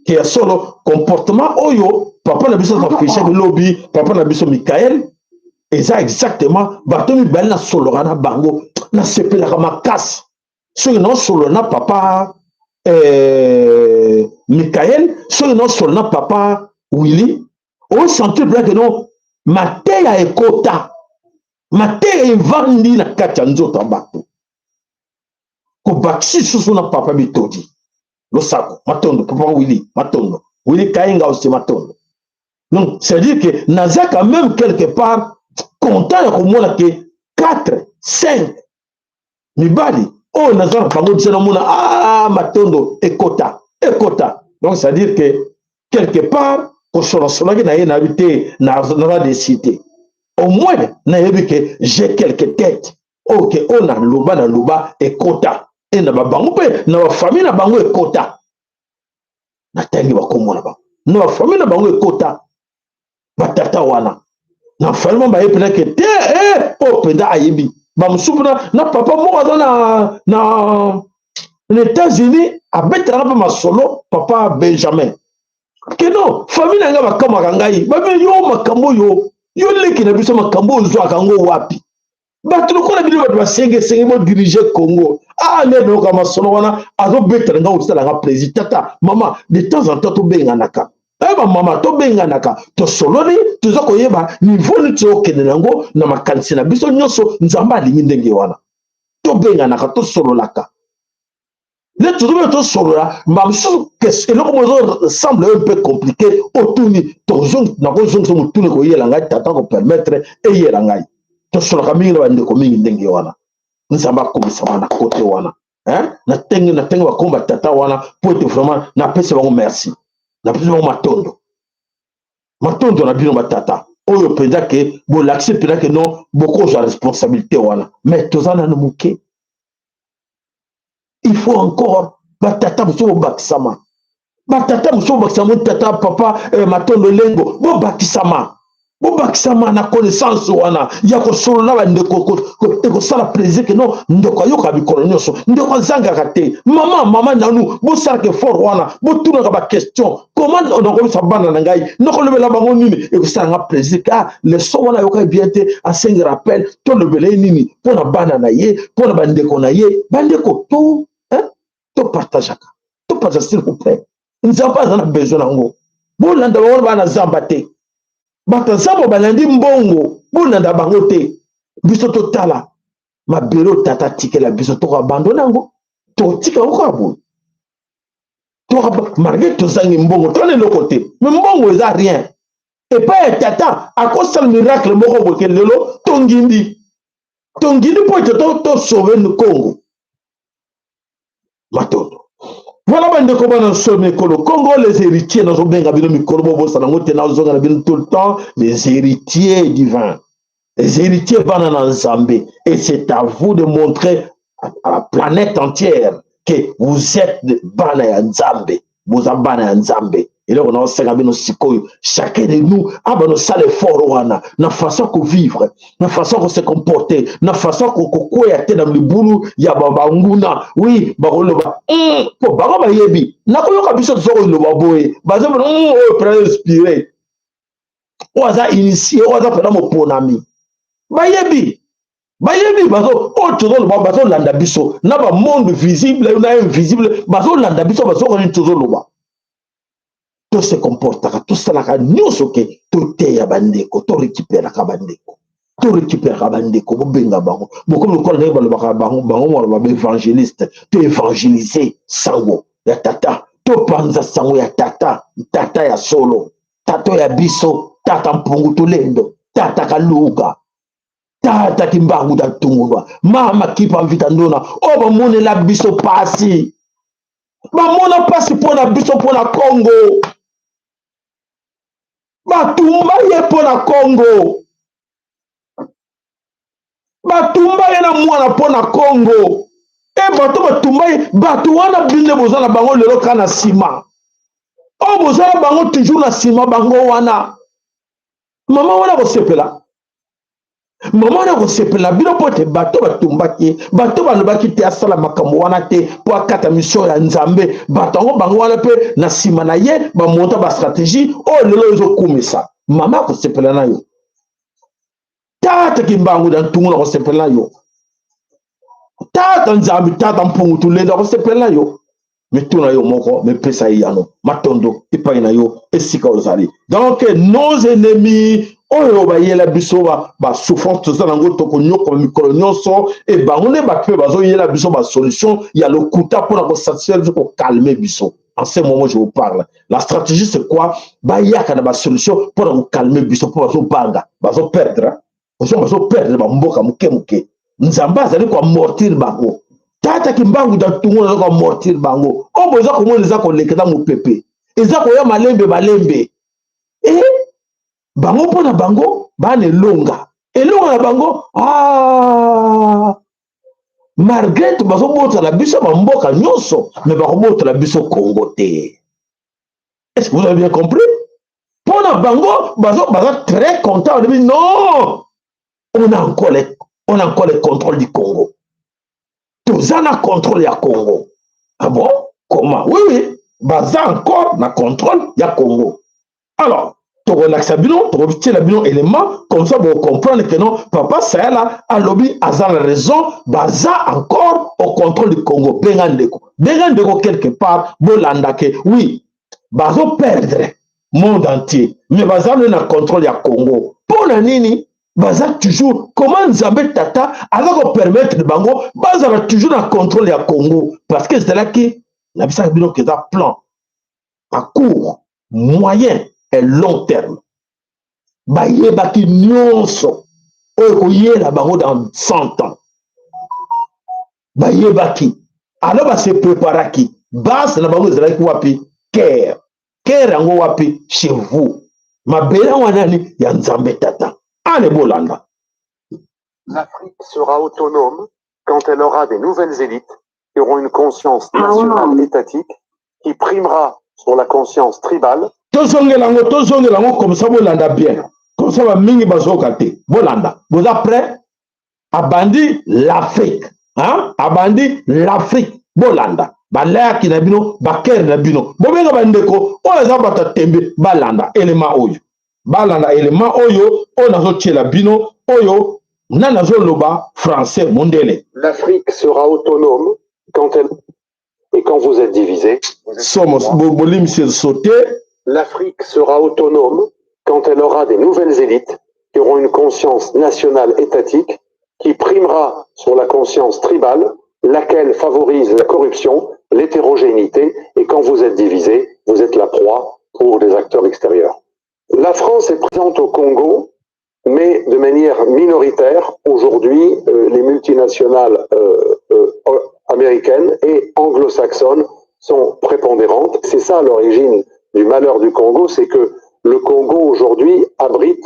ke ya solo comportement oyo papa na biso azafishaki lobi, papa na biso Mikael, eza exactement bato mibale nasololaka na bango, nasepelaka makasi soki naosolola na papa Mikael, soki naosolola na papa Willi, osentir mpenza ke no mateya ekota, mateya evandi na kati ya nzoto ya bato. Kobakisi lisusu na papa Bitodi, losako, matondo papa Willi, matondo Willi Kainga aussi, matondo. Donc c'est à dire que naza quand même quelque part content ya komona ke 4 5 mibali oyo naza na bango bisa, namona ah, matondo ekota, ekota. Donc c'est à dire que quelque part kosolasolaki na ye, nayebi te, naza déçu te. Au moins nayebi ke j'ai quelque tête oyo ke oyo naloba, naloba ekota e na babango mpe na bafamille na bango ekota. Natangi bakombo na bango, na bafamille na bango ekota. Batata wana na famille mo baye mpenza ke te oyo mpenza ayebi bamosusu mpena na papa moko aza na États-Unis, abetelaka mpe masolo, papa Benjamin, ke non, famille na ngai bakamwaka ngai, babe yo makambo oyo, yo leki na biso, makambo oyo ozwaka yango wapi? Bato lokola bino, bato basengesenge bodirige Congo. Ah, nde nayoka masolo wana azobetela ngai, osalanga plaisir. Tata, mama, de temps en temps tobenganaka, bamama tobenganaka, tosololi, toza koyeba niveau nini tozokende nango na makanisi na biso nyonso. Nzambe alingi ndenge wana, tobenganaka, tosololaka. Nde tozobe tosolola, mosusu eloko moko ezosemble un peu compliqué, otuni, nakozongisa motuni, koyela ngai, tata kopermettre eyela ngai. Tosolaka mingi na bandeko mingi ndenge wana. Nzambe akomisama na kote wana. Na tenge bakomba tata wana po ete vraiment napesi bango merci, napesi bango matondo, matondo na bino batata oyo mpenza ke bolakisi mpenza ke non, bokozwa responsabilité wana. Mais toza nano moke, il faut encore batata mosusu bobakisama, batata mosusu bobakisama. Tata papa Matondo Elengo, bobakisama, bobakisama na connaissance wana ya kosolola bandeko. Ekosala plaisir ke non, ndeko ayoka mikolo nyonso, ndeko azangaka te. Mama, mama nanu bosalaka effort wana, botunaka baquestion: comment nakomisa bana na ngai, nakolobela bango nini? Ekosalanga plaisir ke ah, leçon wana ayokaki bien te, asengi rappel, tolobela ye nini mpo na bana na ye, mpo na bandeko na ye. Bandeko to topartageaka, topartage s'il vous plaît. Nzambe aza na besoin nango. Bolanda bango bana zamba te, bato zamba balandi mbongo, bolanda bango te. Biso totala mabele oyo tata atikela biso, tokoabandone yango, tokotika yango kaka boye malgré tozangi mbongo, tona eloko te. Mais mbongo eza rien epai ya tata. Akosala miracle moko boke lelo tongindi, tongindi mpo ete tosauve Congo. Matondo. Voilà bandeko bana nsomi ekolo Congo, les héritiers. Nazobenga bino mikolo, bobosana yango te, nazonga na bino tout le temps, les héritiers divins, les héritiers, bana na Nzambe. Et c'est à vous de montrer à la planète entière que vous êtes bana ya Nzambe, boza bana ya Nzambe. Eloko naosenga bino sikoyo, chacun de nous abana osala effort wana na façon kovivre, na façon kose comporter, na façon kokweya te na libulu ya banguna. Oui, bakoloba mpo bango bayebi nakoyoka biso toza koloba boye, baza oyo mpena inspiré, oyo aza initié, oyo aza mpena moponami. Bayebi, bayebi bazo oyo tozoloba, bazolanda biso na bamonde visible na invisible, bazolanda biso, bazoka nini tozoloba. To se comportaka, tosalaka nyonso ke toteya bandeko, torekiperaka bandeko, torekiperaka bandeko. Bobenga bango, bokomi lokola ndenge balobaka bango, bango maloba baevangeliste. Toevangelize sango ya tata, topanza sango ya tata, tata ya solo, tata ya biso, tata Mpungu Tulendo, tata Kaluka, tata Kimbangu da Tungulwa, mama Kipa Mvita Ndona, oyo bamonela biso pasi, bamona pasi mpo na biso, mpo na Kongo, batumba ye mpo na Kongo, batumba ye na mwana mpo na Kongo. E bato batumba ye, bato wana bino boza na bango lelo kaka na nsima, oyo boza na bango toujours na nsima, bango wana. Mama wana kosepela, mama wana kosepela bino mpo ete bato batumbaki ye, bato balobaki te asala makambo wana te mpo akata mission ya Nzambe. Bato yango, bango wana mpe na nsima na ye bamonta bastratégie oyo lelo ezokumisa. Mama akosepela na yo, tata Kimbangu na Ntungu na kosepela na yo, tata Nzambe, tata Mpungu Tulendo akosepela na yo. Mituna yo moko mepesa ye yano. Matondo epai na yo esika ozali. Donc nos ennemis oyo bayela biso basouffrance, toza nango, tokonyokoma mikolo nyonso. E bango nde bato mpe bazoyela biso basolution ya lokuta mpona kosatisfaire biso, kocalmer biso. En ce moment je vous parle, la stratégie, c'est quoi? Bayaka na basolution mpona kocalmer biso, mpo bazobanga, bazoperdre, bazoperdre bamboka moke moke. Nzambe azali koamortir bango, tata Kimbangu da Tungu aza koamortir bango. Oyo boza komona eza koleka, eza mopepe, eza koya malembe malembe. E bango, mpo na bango bana elonga, elonga na bango. Ah, malgré bazobotala biso bamboka nyonso, mais bakobotala biso Congo te. Est-ce que vous avez bien compris? Mpo na bango baza très content, balobi: non, on a encore le contrôle du Congo, toza na contrôle ya Congo. Ah bon, comment? Oui, baza encore na contrôle ya Congo. Alors tokolakisa bino, tokotiela bino élément comme ça bocomprendre que non, papa Sayala alobi aza na raison, baza encore au contrôle du Congo. Benga ndeko, benga ndeko quelque part, bolanda ke oui, bazoperdre monde entier, mais baza nde na contrôle ya Congo. Mpo na nini baza toujours? Comment Nzambe tata aza kopermettre bango bazala toujours na contrôle ya Congo? Parce que ezalaki, nabisaka bino ke eza plan à court, moyen et long terme. Bayebaki nyonso oyo ekoyela bango dans 100 ans, bayebaki. Alors base préparaki. Base na bango ezalaki wapi? Caire. Caire yango wapi? Chez vous. Mabele wana nani? Ya Nzambe tata. Ale, bolanda. L'Afrique sera autonome quand elle aura des nouvelles élites qui auront une conscience nationale étatique qui primera sur la conscience tribale. Tozongela yango, tozongela yango comme ça bolanda bien, comme ça bamingi bazoyoka te. Bolanda, boza prêt? Abandi l'Afrique, hein? Abandi l'Afrique. Bolanda balayaki na bino, bakere na bino, bobenga bandeko oyo eza bato ya tembe, balanda elema oyo, balanda elema oyo, oyo nazotiela bino, oyo nani azoloba français, mondele. L'Afrique sera autonome quand elle. Et quand vous êtes divisé, somo bolimisi sauté. L'Afrique sera autonome quand elle aura des nouvelles élites qui auront une conscience nationale étatique qui primera sur la conscience tribale, laquelle favorise la corruption, l'hétérogénéité, et quand vous êtes divisé, vous êtes la proie pour des acteurs extérieurs. La France est présente au Congo, mais de manière minoritaire. Aujourd'hui, les multinationales américaines et anglo-saxonnes sont prépondérantes. C'est ça l'origine du malheur du Congo, c'est que le Congo aujourd'hui abrite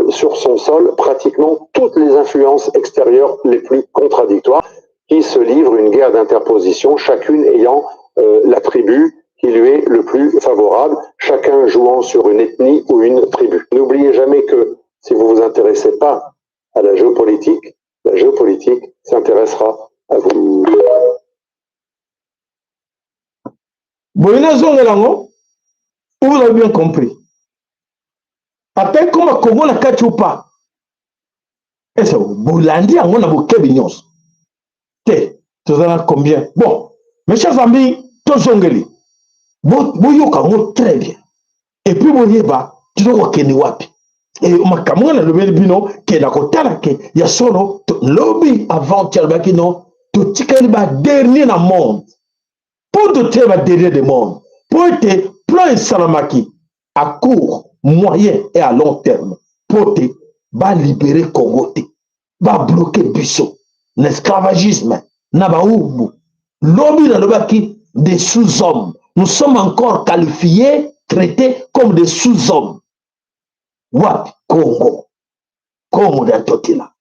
sur son sol pratiquement toutes les influences extérieures les plus contradictoires qui se livrent une guerre d'interposition, chacune ayant la tribu qui lui est le plus favorable, chacun jouant sur une ethnie ou une tribu. N'oubliez jamais que si vous vous intéressez pas à la géopolitique s'intéressera à vous. Boye nazongela yango. Vous avez bien compris? Ata ekoma Kongo na kati ou pas, ese bolandi yango na bokebi nyonso te? Toza na combien? Bon, mes chers amis, tozongeli. Boyoka yango très bien et puis boyeba toza kokende wapi. E makambo nga nalobeli bino ke na kotala ke ya solo, lobi avant ti alobaki no, totikali ba dernier na monde. Mpo totikali ba dernier de monde, mpo ete plan esalamaki à court, moyen et à long terme mpo te balibérer Congo te, babloquer biso na esclavagisme, na baumbu. Lobi nalobaki des sous-hommes. Nous sommes encore qualifiés, traités comme des sous-hommes. Wapi? Congo, Congo ya Ntotila,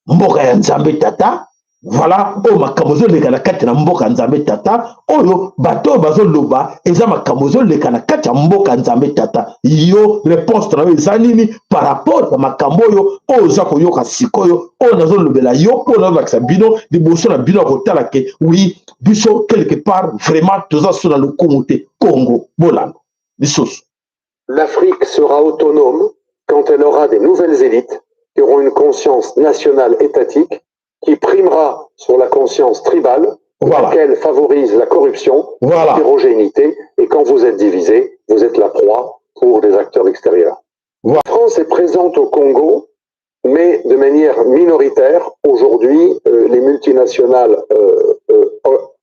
mboka ya Nzambe Tata. Voilà oyo makambo ezoleka na kati na mboka Nzambe Tata. Oyo bato oyo bazoloba eza makambo ezoleka na kati ya mboka Nzambe Tata. Yo, réponse na yo eza nini par rapport ya makambo oyo oza koyoka sikoyo, oyo nazolobela yo, mpo nazolakisa bino liboso na bino ya kotala ke oui, biso quelque part vraiment toza so na lokumu te? Congo, bolanda lisusu. L'Afrique sera autonome quand elle aura des nouvelles élites qui auront une conscience nationale étatique qui primera sur la conscience tribale, laquelle favorise la corruption, l'hétérogénéité, et quand vous êtes divisé, vous êtes la proie pour des acteurs extérieurs. La France est présente au Congo, mais de manière minoritaire. Aujourd'hui, les multinationales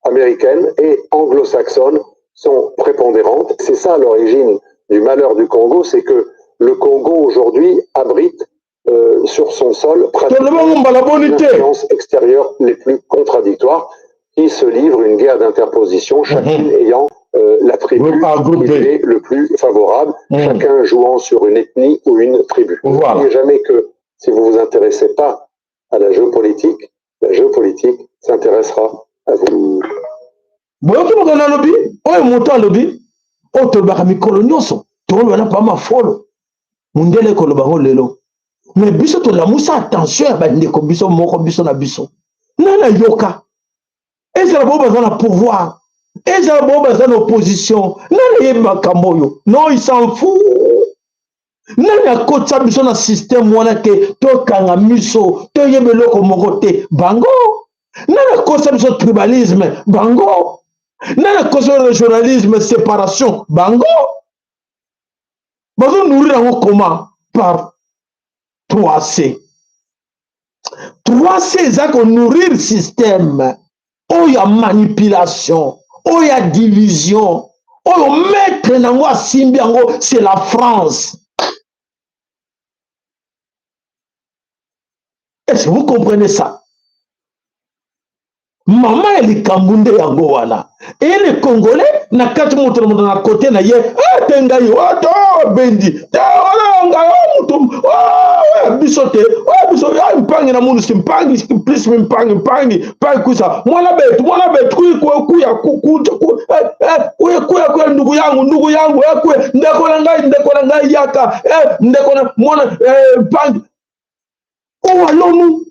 américaines et anglo-saxonnes sont prépondérantes. C'est ça l'origine du malheur du Congo, c'est que le Congo aujourd'hui abrite sur son sol pratiquement les influences extérieures les plus contradictoires qui se livrent une guerre d'interposition, chacune ayant la tribu qui est le plus favorable, chacun jouant sur une ethnie ou une tribu. N'oubliez jamais que si vous vous intéressez pas à la géopolitique, la géopolitique s'intéressera à vous. Boyoki moto nalobi oyo, moto alobi oyo tolobaka mikolo nyonso, toloba na pama folo mondele ekoloba ngo lelo. Mais biso tolamusa attention ya bandeko biso moko, biso na biso. Nani ayoka? Ezala bao baza na pouvoir, ezala bao baza na opposition, nani ayebi makambo oyo? Non, il s'en fout. Nani akotisa biso na système wana ke tokanga miso, toyeba eloko moko te? Bango. Nani akotisa biso tribalisme? Bango. Nani akotisa régionalisme, séparation? Bango. Bazonourrir yango comment? Par 3C. 3C eza konourrir système oyo ya manipulation, oyo ya division, oyo maître nango asimbi yango, c'est la France. Est-ce que vous comprenez ça? Mama ya likambo nde yango wana. E le Congolais na kati, moto na moto na kote na ye, te ngai te bendi te wana ngai moto biso te, biso mpangi na mundu si mpangi plus mpangi mpangi mpangi kusa mwana betu, mwana betu kuya kuya kuya kuya, ndugu yangu, ndugu yangu, kuya, ndeko na ngai, ndeko na ngai, yaka, ndeko na mwana mpangi. Où allons-nous?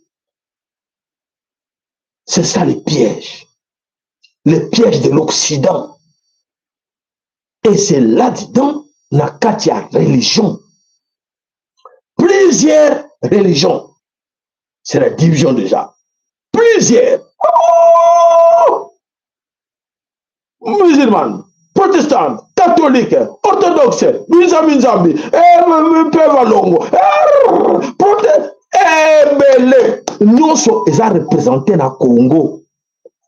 C'est ça le piège. Le piège de l'Occident. Et c'est là-dedans, na kati ya religion. Plusieurs religions. C'est la division déjà. Plusieurs. Oh! Musulmans, protestants, catholiques, orthodoxes, binzambi nzambi, mpe balongo, ebele nyonso eza représenté na Congo.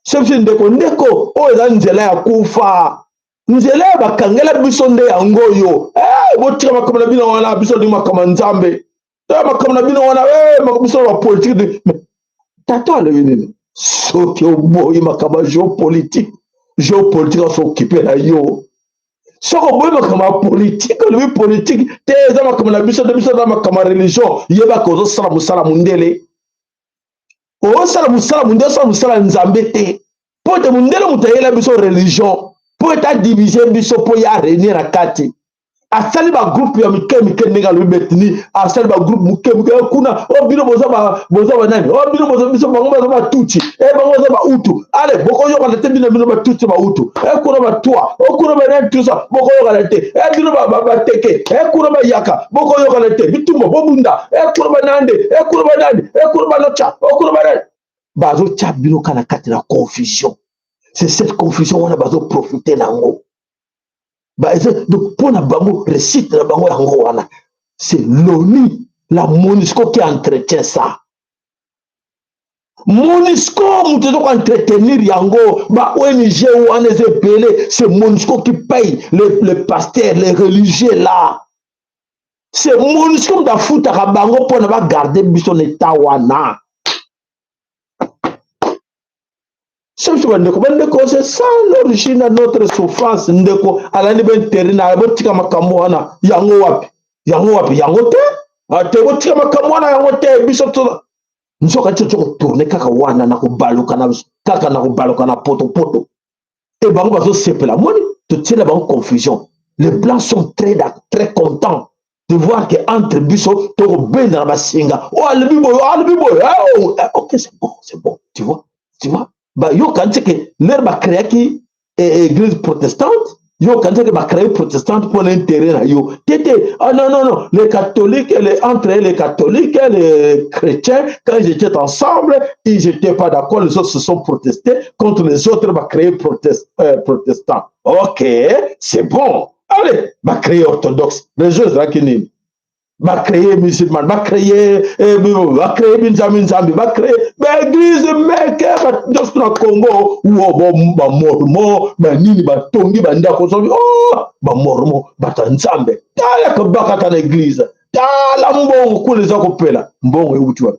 Soki ndeko, ndeko, oyo eza nzela ya kufa, nzela ya bakangela biso nde yango oyo. Botika makambo na bino wana, biso olingi makambo ya Nzambe. Makambo na bino wana, biso na bapolitique. Tata alobi nini? Soki oboyi makambo ya géopolitique, géopolitique asokipe na yo. Soki oboyi makambo ya politike, olobi politike te, eza makambo na biso te, biso eza makambo ya religion, yebaka ozosala mosala mondele. Ozosala mosala mondele, osala mosala ya Nzambe te, mpo ete mondele moto ayela biso religion mpo ete adiviser biso, mpo ye arégner na kati. Asali bagroupe ya mike mike, ndenge alobi betini, asali bagroupe moke moke kuna. O bino boza banani? O bino boza biso, bango baza Batutsi, e bango baza Bahutu. Ale, bokoyokana te, bino, bino Batutsi, Bahutu, e kuna Batwa, o kuna banani, tusa, bokoyokana te. E bino Bateke, e kuna Bayaka, bokoyokana te, bitumba, bobunda. E kuna Banande, e kuna banani, e kuna Banocha, o kuna banani. Bazotya bino kaka na kati na confusion. C'est cette confusion wana bazoprofite na yango. Donc mpo na bango, réussite na bango yango wana. C'est l'ONU, la MONUSCO qui entretient ça. MONUSCO moto eza koentretenir yango. Ba ONG wana eza ebele. C'est MONUSCO qui paye les pasteurs, les religieux là. C'est MONUSCO moto afutaka bango mpona bagarde biso na eta wana. Soki bandeko, bandeko, c'est ça l'origine de notre souffrance. Ndeko alandi baintérêt na, botika makambo wana. Yango wapi? Yango wapi? Yango te, te, botika makambo wana, yango te. Biso to nzoka ti tokotourne kaka wana na kobaluka na kaka na kobaluka na potopoto. E bango bazosepela, moni totiela bango confusion. Les Blancs sont très, très contents de voir que entre biso tokobenda na basinga. Oyo alobi boye, oyo alobi boye. Oh, ok, c'est bon, c'est bon. Tu vois, tu vois, bayoka nti ke lere bacréaki église protestante, yoka nti ke bacréé protestante mpo na intérêt na yo te te. Ah non, non, non, les catholiques, entre les catholiques, les chrétiens, quand ils étaient ensemble, ils étaient pas d'accord. Les autres se sont protestés contre les autres, bacréé protestant. Ok, c'est bon. Allez, bacréé orthodoxe. Les autres ezalaki nini? Bacréé musulman, bacréé binzambi nzambi, bacréé baéglise meke nyonso na Congo. Wo bamormon, banini, batongi bandako soki oh, bamormon, bato ya Nzambe. Tala kobakata na église, tala mbongo kuna eza kopela. Mbongo euti wapi?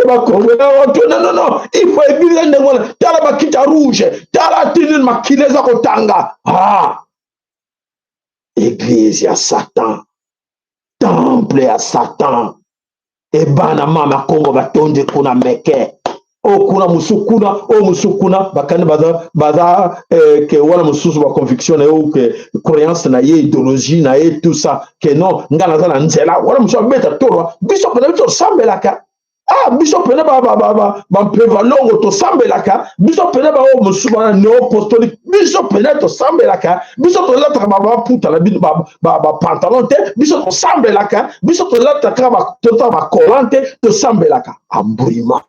Bakongela, non, non, non, il faut église ndenge wana. Tala bakiti ya rouge, tala tinini, makili eza kotanga. Ah, église ya Satan, temple ya Satan. Ebana mama Kongo batondi kuna meke oyo kuna, mosusu kuna, oyo mosusu kuna, bakani baza ke wana mosusu baconviction na ye, ke croyance na ye, idéologie na ye, tout ça, ke non, nga naza na nzela wana. Mosusu abeta tolwa. Biso mpena, biso tosambelaka. Ah, biso mpena bampeva longo tosambelaka. Biso mpena baoyo mosusu wana néo-apostolique, biso mpena tosambelaka. Biso tolataka baputa na bino, bapantalon te. Biso tosambelaka. Biso tolataka, totaka bacolant te. Tosambelaka. Embrouillement,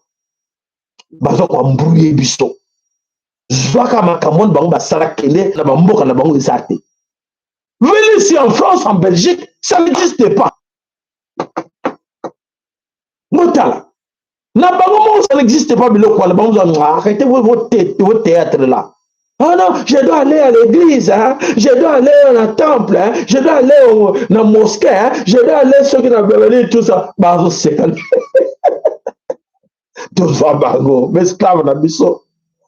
baza koembrouiller biso. Zwaka makambo wana bango basala, kende na bamboka na bango, eza te. Venez ici en France, en Belgique, ça n'existe pas. Motala na bango moko, ça n'existe pas biloko wana. Bango, arrêtez vos théâtres là. Oh non, je dois aller à l'église, hein? Je dois aller au temple, hein? Je dois aller na mosquée, hein? Je dois aller soki na bebeli, tout ça. Bazoseka. Tozwa bango baesclave na biso,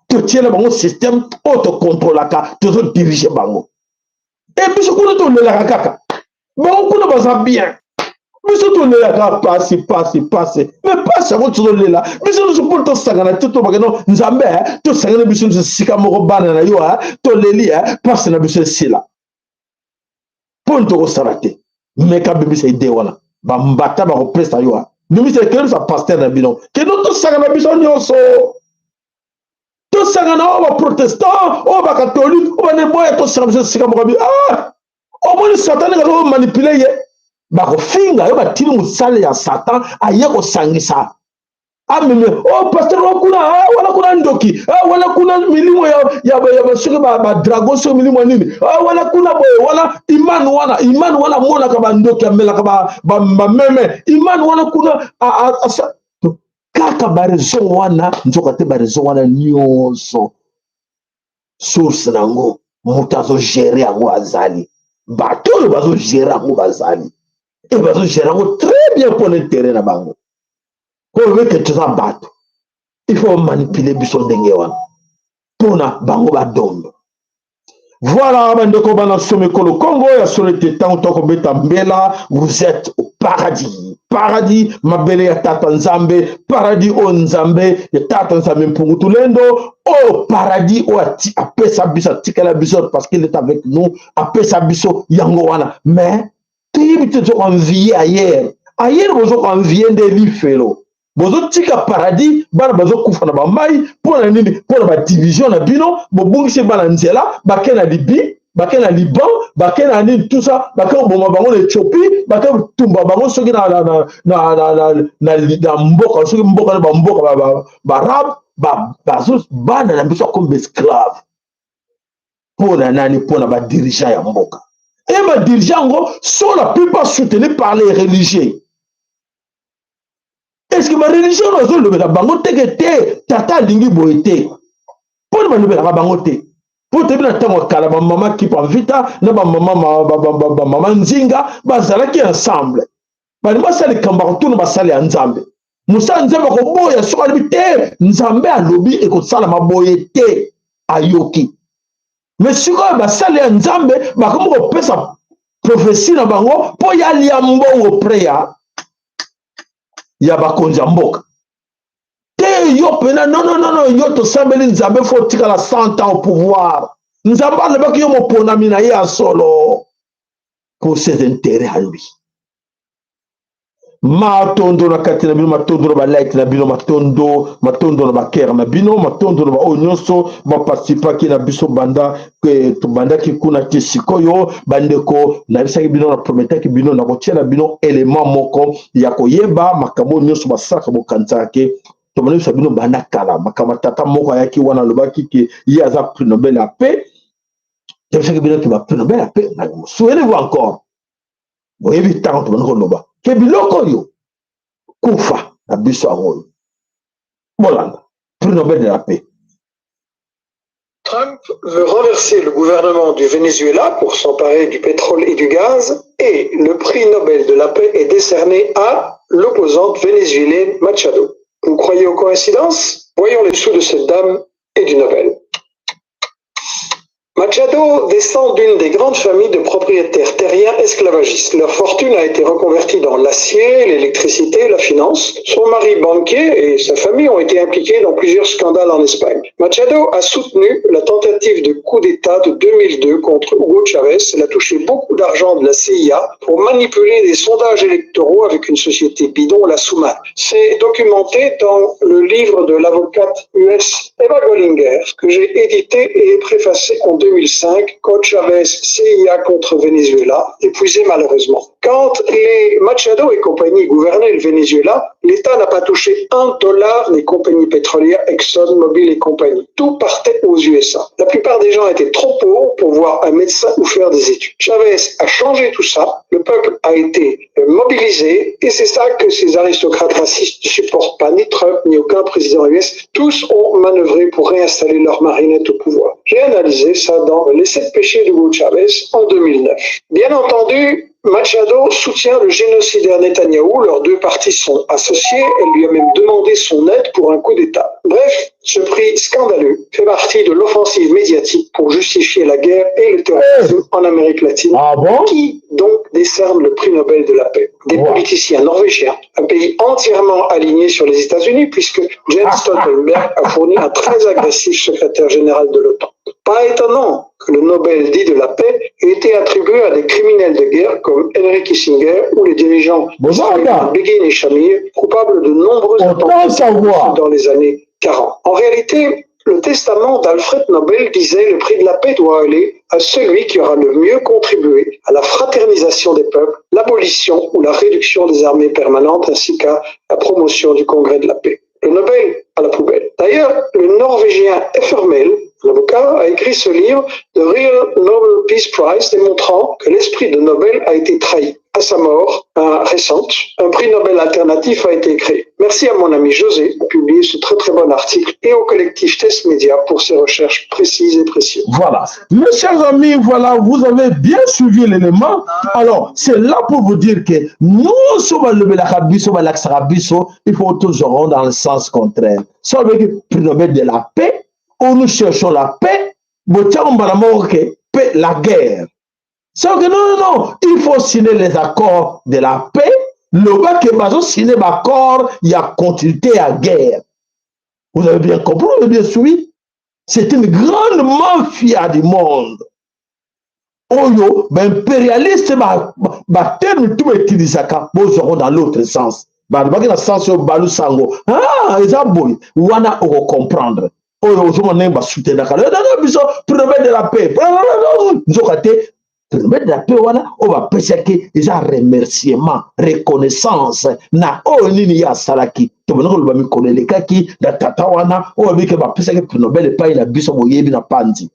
totiela bango système oyo tokontrolaka, tozodirige bango. E biso kuna tolelaka kaka, bango kuna baza bien. Biso tolelaka pasi, pasi, pasi. Mais pasi yango tozolela biso nyonso mpo tosangana te. Tobake no Nzambe, tosangana biso nyonso esika moko, bana na yo, toleli, pasi na biso esila. Mpo tokosala te. Meka bimisa idée wana, bambata bakopesa yo. Bimisa, ekelebisa pasteur na bino kendo, tosangana biso nyonso, tosangana, oyo baprotestant, oyo bacatholique, oyo baneboya, tosangana biso esika moko. Bi ah, omoni Satan ndenge azomanipule ye. Bakofinga yo, batili mosale ya Satan aye kosangisa, ameme o pasteur wa kuna wana, kuna ndoki wana, kuna milimo ya soki badragon, soki milimo ya nini wana, kuna boye wana, imani wana, imani wana amonaka bandoki, amelaka bameme, imani wana kuna kaka baraison wana. Nzoka te, baraison wana nyonso, source nango, moto azogérer yango azali. Bato oyo bazogérer yango bazali e bazogérer yango très bien mpona intérêt na bango. Oyo beke toza bato, il faut manipuler biso ndenge wana mpona bango badondo. Voilà, bandeko bana somekolo Kongo ya solo ete ntango tokobeta mbela, vous êtes au paradis, paradis mabele ya tata Nzambe, paradis oyo Nzambe ya tata Nzambe Mpungu Tulendo, oyo paradis oyo apesa biso, atikala biso parce qu'il est avec nous. Apesa biso yango wana, mais toyebi te. Tozokoenvier ailleurs, ailleurs bozokoenvier nde lifelo. Bozotika paradis, bana bazokufa na bamai. Mpo na nini? Mpo na badivision na bino. Bobungisi bana nzela, bake na Libye, bake na Liban, bake na nini, tout ça, bake koboma bango na Éthiopie, bake kotumba bango soki na mboka, soki mboka na bamboka baarabe. Bazo bana na biso akomi baesclave mpo na nani? Mpo na badirigeant ya mboka. E badirigeant yango sont la plupart soutenus par les religieux. Est ce que bareligion oyo azolobela bango teke te, tata alingi boye te, mpo na balobelaka bango te? Mpo toyebi na ntango ya kala, bamama Kipa Mvita na bamama Nzinga bazalaki ensemble, balingi basala likambo ya kotuna basali ya Nzambe. Mosala Nzambe akoboya soki alobi te, Nzambe alobi ekosalama boye te, ayoki. Me sikoyo basali ya Nzambe bakomi kopesa prophetie na bango mpo ya lia mbongo pre ya bakonzi ya mboka te. Yo mpena, non, non, non, non, yo tosambeli Nzambe, fo otikala 100 ans au pouvoir. Nzambe alobaki yo moponami na ye ya solo pour ses intérêts à lui. Matondo na kati na bino, matondo na balike na bino, matondo, matondo na bakere na bino, matondo na baoyo nyonso baparticipaki na biso banda tobandaki kuna te. Sikoyo bandeko, nayebisaki bino, na prometaki bino na kotiela bino element moko ya koyeba makambo oyo nyonso basalaka. Bokanisaka ke tomonebisa bino banda kala makambo. Tata moko ayaki wana, alobaki ke ye aza prix Nobel ya paix. Toyebisaki bino ke baprix Nobel ya paix, souvenez-vous encore, boyebi ntango tobandi koloba ke biloko oyo kufa na biso yango oyo. Bolanda prix Nobel de la paix. Trump veut renverser le gouvernement du Venezuela pour s'emparer du pétrole et du gaz et le prix Nobel de la paix est décerné à l'opposante vénézuélienne Machado. Vous croyez aux coïncidences? Voyons les dessous de cette dame et du Nobel. Machado descend d'une des grandes familles de propriétaires terriens esclavagistes. Leur fortune a été reconvertie dans l'acier, l'électricité, la finance. Son mari banquier et sa famille ont été impliqués dans plusieurs scandales en Espagne. Machado a soutenu la tentative de coup d'État de 2002 contre Hugo Chavez. Elle a touché beaucoup d'argent de la CIA pour manipuler des sondages électoraux avec une société bidon, la Souman. C'est documenté dans le livre de l'avocate US Eva Golinger, que j'ai édité et préfacé en 2005, Code Chavez, CIA contre Venezuela, épuisé malheureusement. Quand les Machado et compagnie gouvernaient le Venezuela, l'État n'a pas touché 1 dollar des compagnies pétrolières Exxon, Mobil et compagnie. Tout partait aux USA. La plupart des gens étaient trop pauvres pour voir un médecin ou faire des études. Chavez a changé tout ça. Le peuple a été mobilisé et c'est ça que ces aristocrates racistes ne supportent pas, ni Trump, ni aucun président US. Tous ont manœuvré pour réinstaller leur marionnette au pouvoir. J'ai analysé ça dans Les sept péchés de Hugo Chavez en 2009. Bien entendu, Machado soutient le génocidaire Netanyahou. Leurs deux partis sont associés. Elle lui a même demandé son aide pour un coup d'État. Bref, ce prix scandaleux fait partie de l'offensive médiatique pour justifier la guerre et le terrorisme en Amérique latine. Ah bon? Qui donc décerne le prix Nobel de la paix? Des politiciens norvégiens, un pays entièrement aligné sur les États-Unis, puisque Jens Stoltenberg a fourni un très agressif secrétaire général de l'OTAN. Pas étonnant que le Nobel dit de la paix ait été attribué à des criminels de guerre comme Henry Kissinger ou les dirigeants Bonjour, Begin et Shamir, coupables de nombreux attentats dans les années 40. En réalité, le testament d'Alfred Nobel disait: le prix de la paix doit aller à celui qui aura le mieux contribué à la fraternisation des peuples, l'abolition ou la réduction des armées permanentes ainsi qu'à la promotion du Congrès de la paix. Le Nobel à la poubelle. D'ailleurs, le Norvégien Effermel, l'avocat, a écrit ce livre, The Real Nobel Peace Prize, démontrant que l'esprit de Nobel a été trahi. À sa mort récente, un prix Nobel alternatif a été créé. Merci à mon ami José pour publier ce très très bon article et au collectif Test Média pour ses recherches précises et précieuses. Voilà. Mes chers amis, voilà, vous avez bien suivi l'élément. Alors, c'est là pour vous dire que nous sommes le, il faut toujours dans le sens contraire. Soit avec le prix Nobel de la paix, où nous cherchons la paix, la guerre. C'est que non, non, non, il faut signer les accords de la paix. Le que bazo signer l'accord, il y a continuité à guerre. Vous avez bien compris, vous avez bien suivi. C'est une grande mafia du monde. Oyo, ben, impérialiste, ba terme tout utilisaka, bozongo dans l'autre sens. Balobaki na sens oyo balusango. Ah, eza boye. Wana comprendre. Oyo ozomona ndenge basoutenaka biso prix Nobel de la paix. Nzoka te. Prix Nobel de la paix wana oyo bapesaki eza remerciement, reconnaissance na oyo nini ye asalaki. Tobanda koloba mikolo elekaki na tata wana oyo abike bapesaki prix Nobel epai na biso, boyebi na panzi.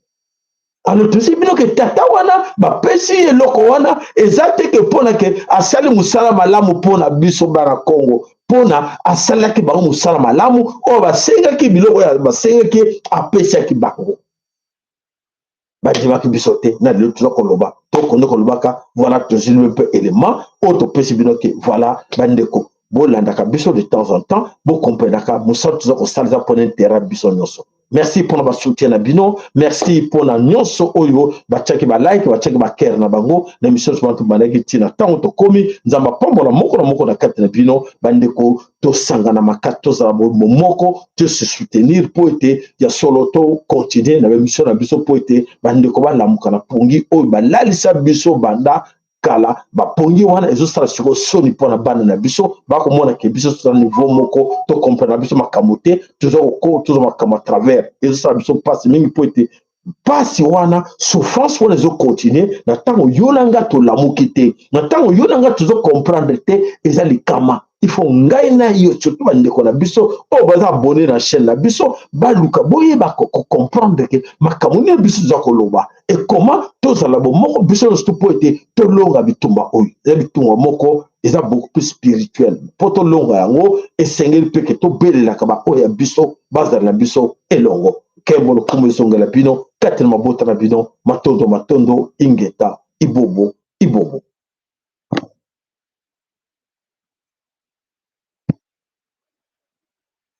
Alors tosi bino ke tata wana bapesi ye eloko wana eza te ke mpona ke asali mosala malamu mpona biso bana Congo, mpona asalaki bango mosala malamu oyo basengaki, biloko oyo basengaki apesaki bango, bandimaki biso te. Na lelo toza koloba, tokonde kolobaka, voilà, tozwi mpe élément oyo topesi bino ke voilà, bandeko, bolandaka biso de temps en temps, bokomprenaka mosala toza kosala eza mpona intérêt biso nyonso. Merci mpona basoutien na bino, merci mpona nyonso oyo batiaki balike, batiaki bacœur na bango na émission nyonso bantu bandaki ntina. Ntango tokomi, Nzambe apambola moko na moko na kati na bino. Bandeko, tosangana makasi, tozala bomoko, tose soutenir mpo ete ya solo tocontinue na baémission na biso, mpo ete bandeko balamuka na pongi oyo balalisa biso banda kala. Bapongi wana ezosala sikoyo soni mpona bana na biso, bakomona ke biso toza niveau moko, tocomprendre na biso makambo te, toza tozwa makambo à travers. Ezosala biso mpasi mingi, mpo ete mpasi wana, souffrance wana ezocontinue na ntango yo na nga tolamuki te, na ntango yo na nga tozocomprendre te. Eza likama. Il faut ngai na yo, surtout bandeko na biso oyo baza abonné na chaîne na biso, baluka boyeba kocomprendre ke makambo nini biso toza koloba e comment tozala bomoko biso nyonso, mpo ete tolonga bitumba oyo. Eza bitumba moko eza beaucoup plus spirituel. Mpo tolonga yango, esengeli mpe ke tobelelaka baoyo ya biso bazala na biso elongo. Nkembo, lokumu ezongela bino kati na mabota na bino. Matondo, matondo, ingeta, ibobo, ibobo.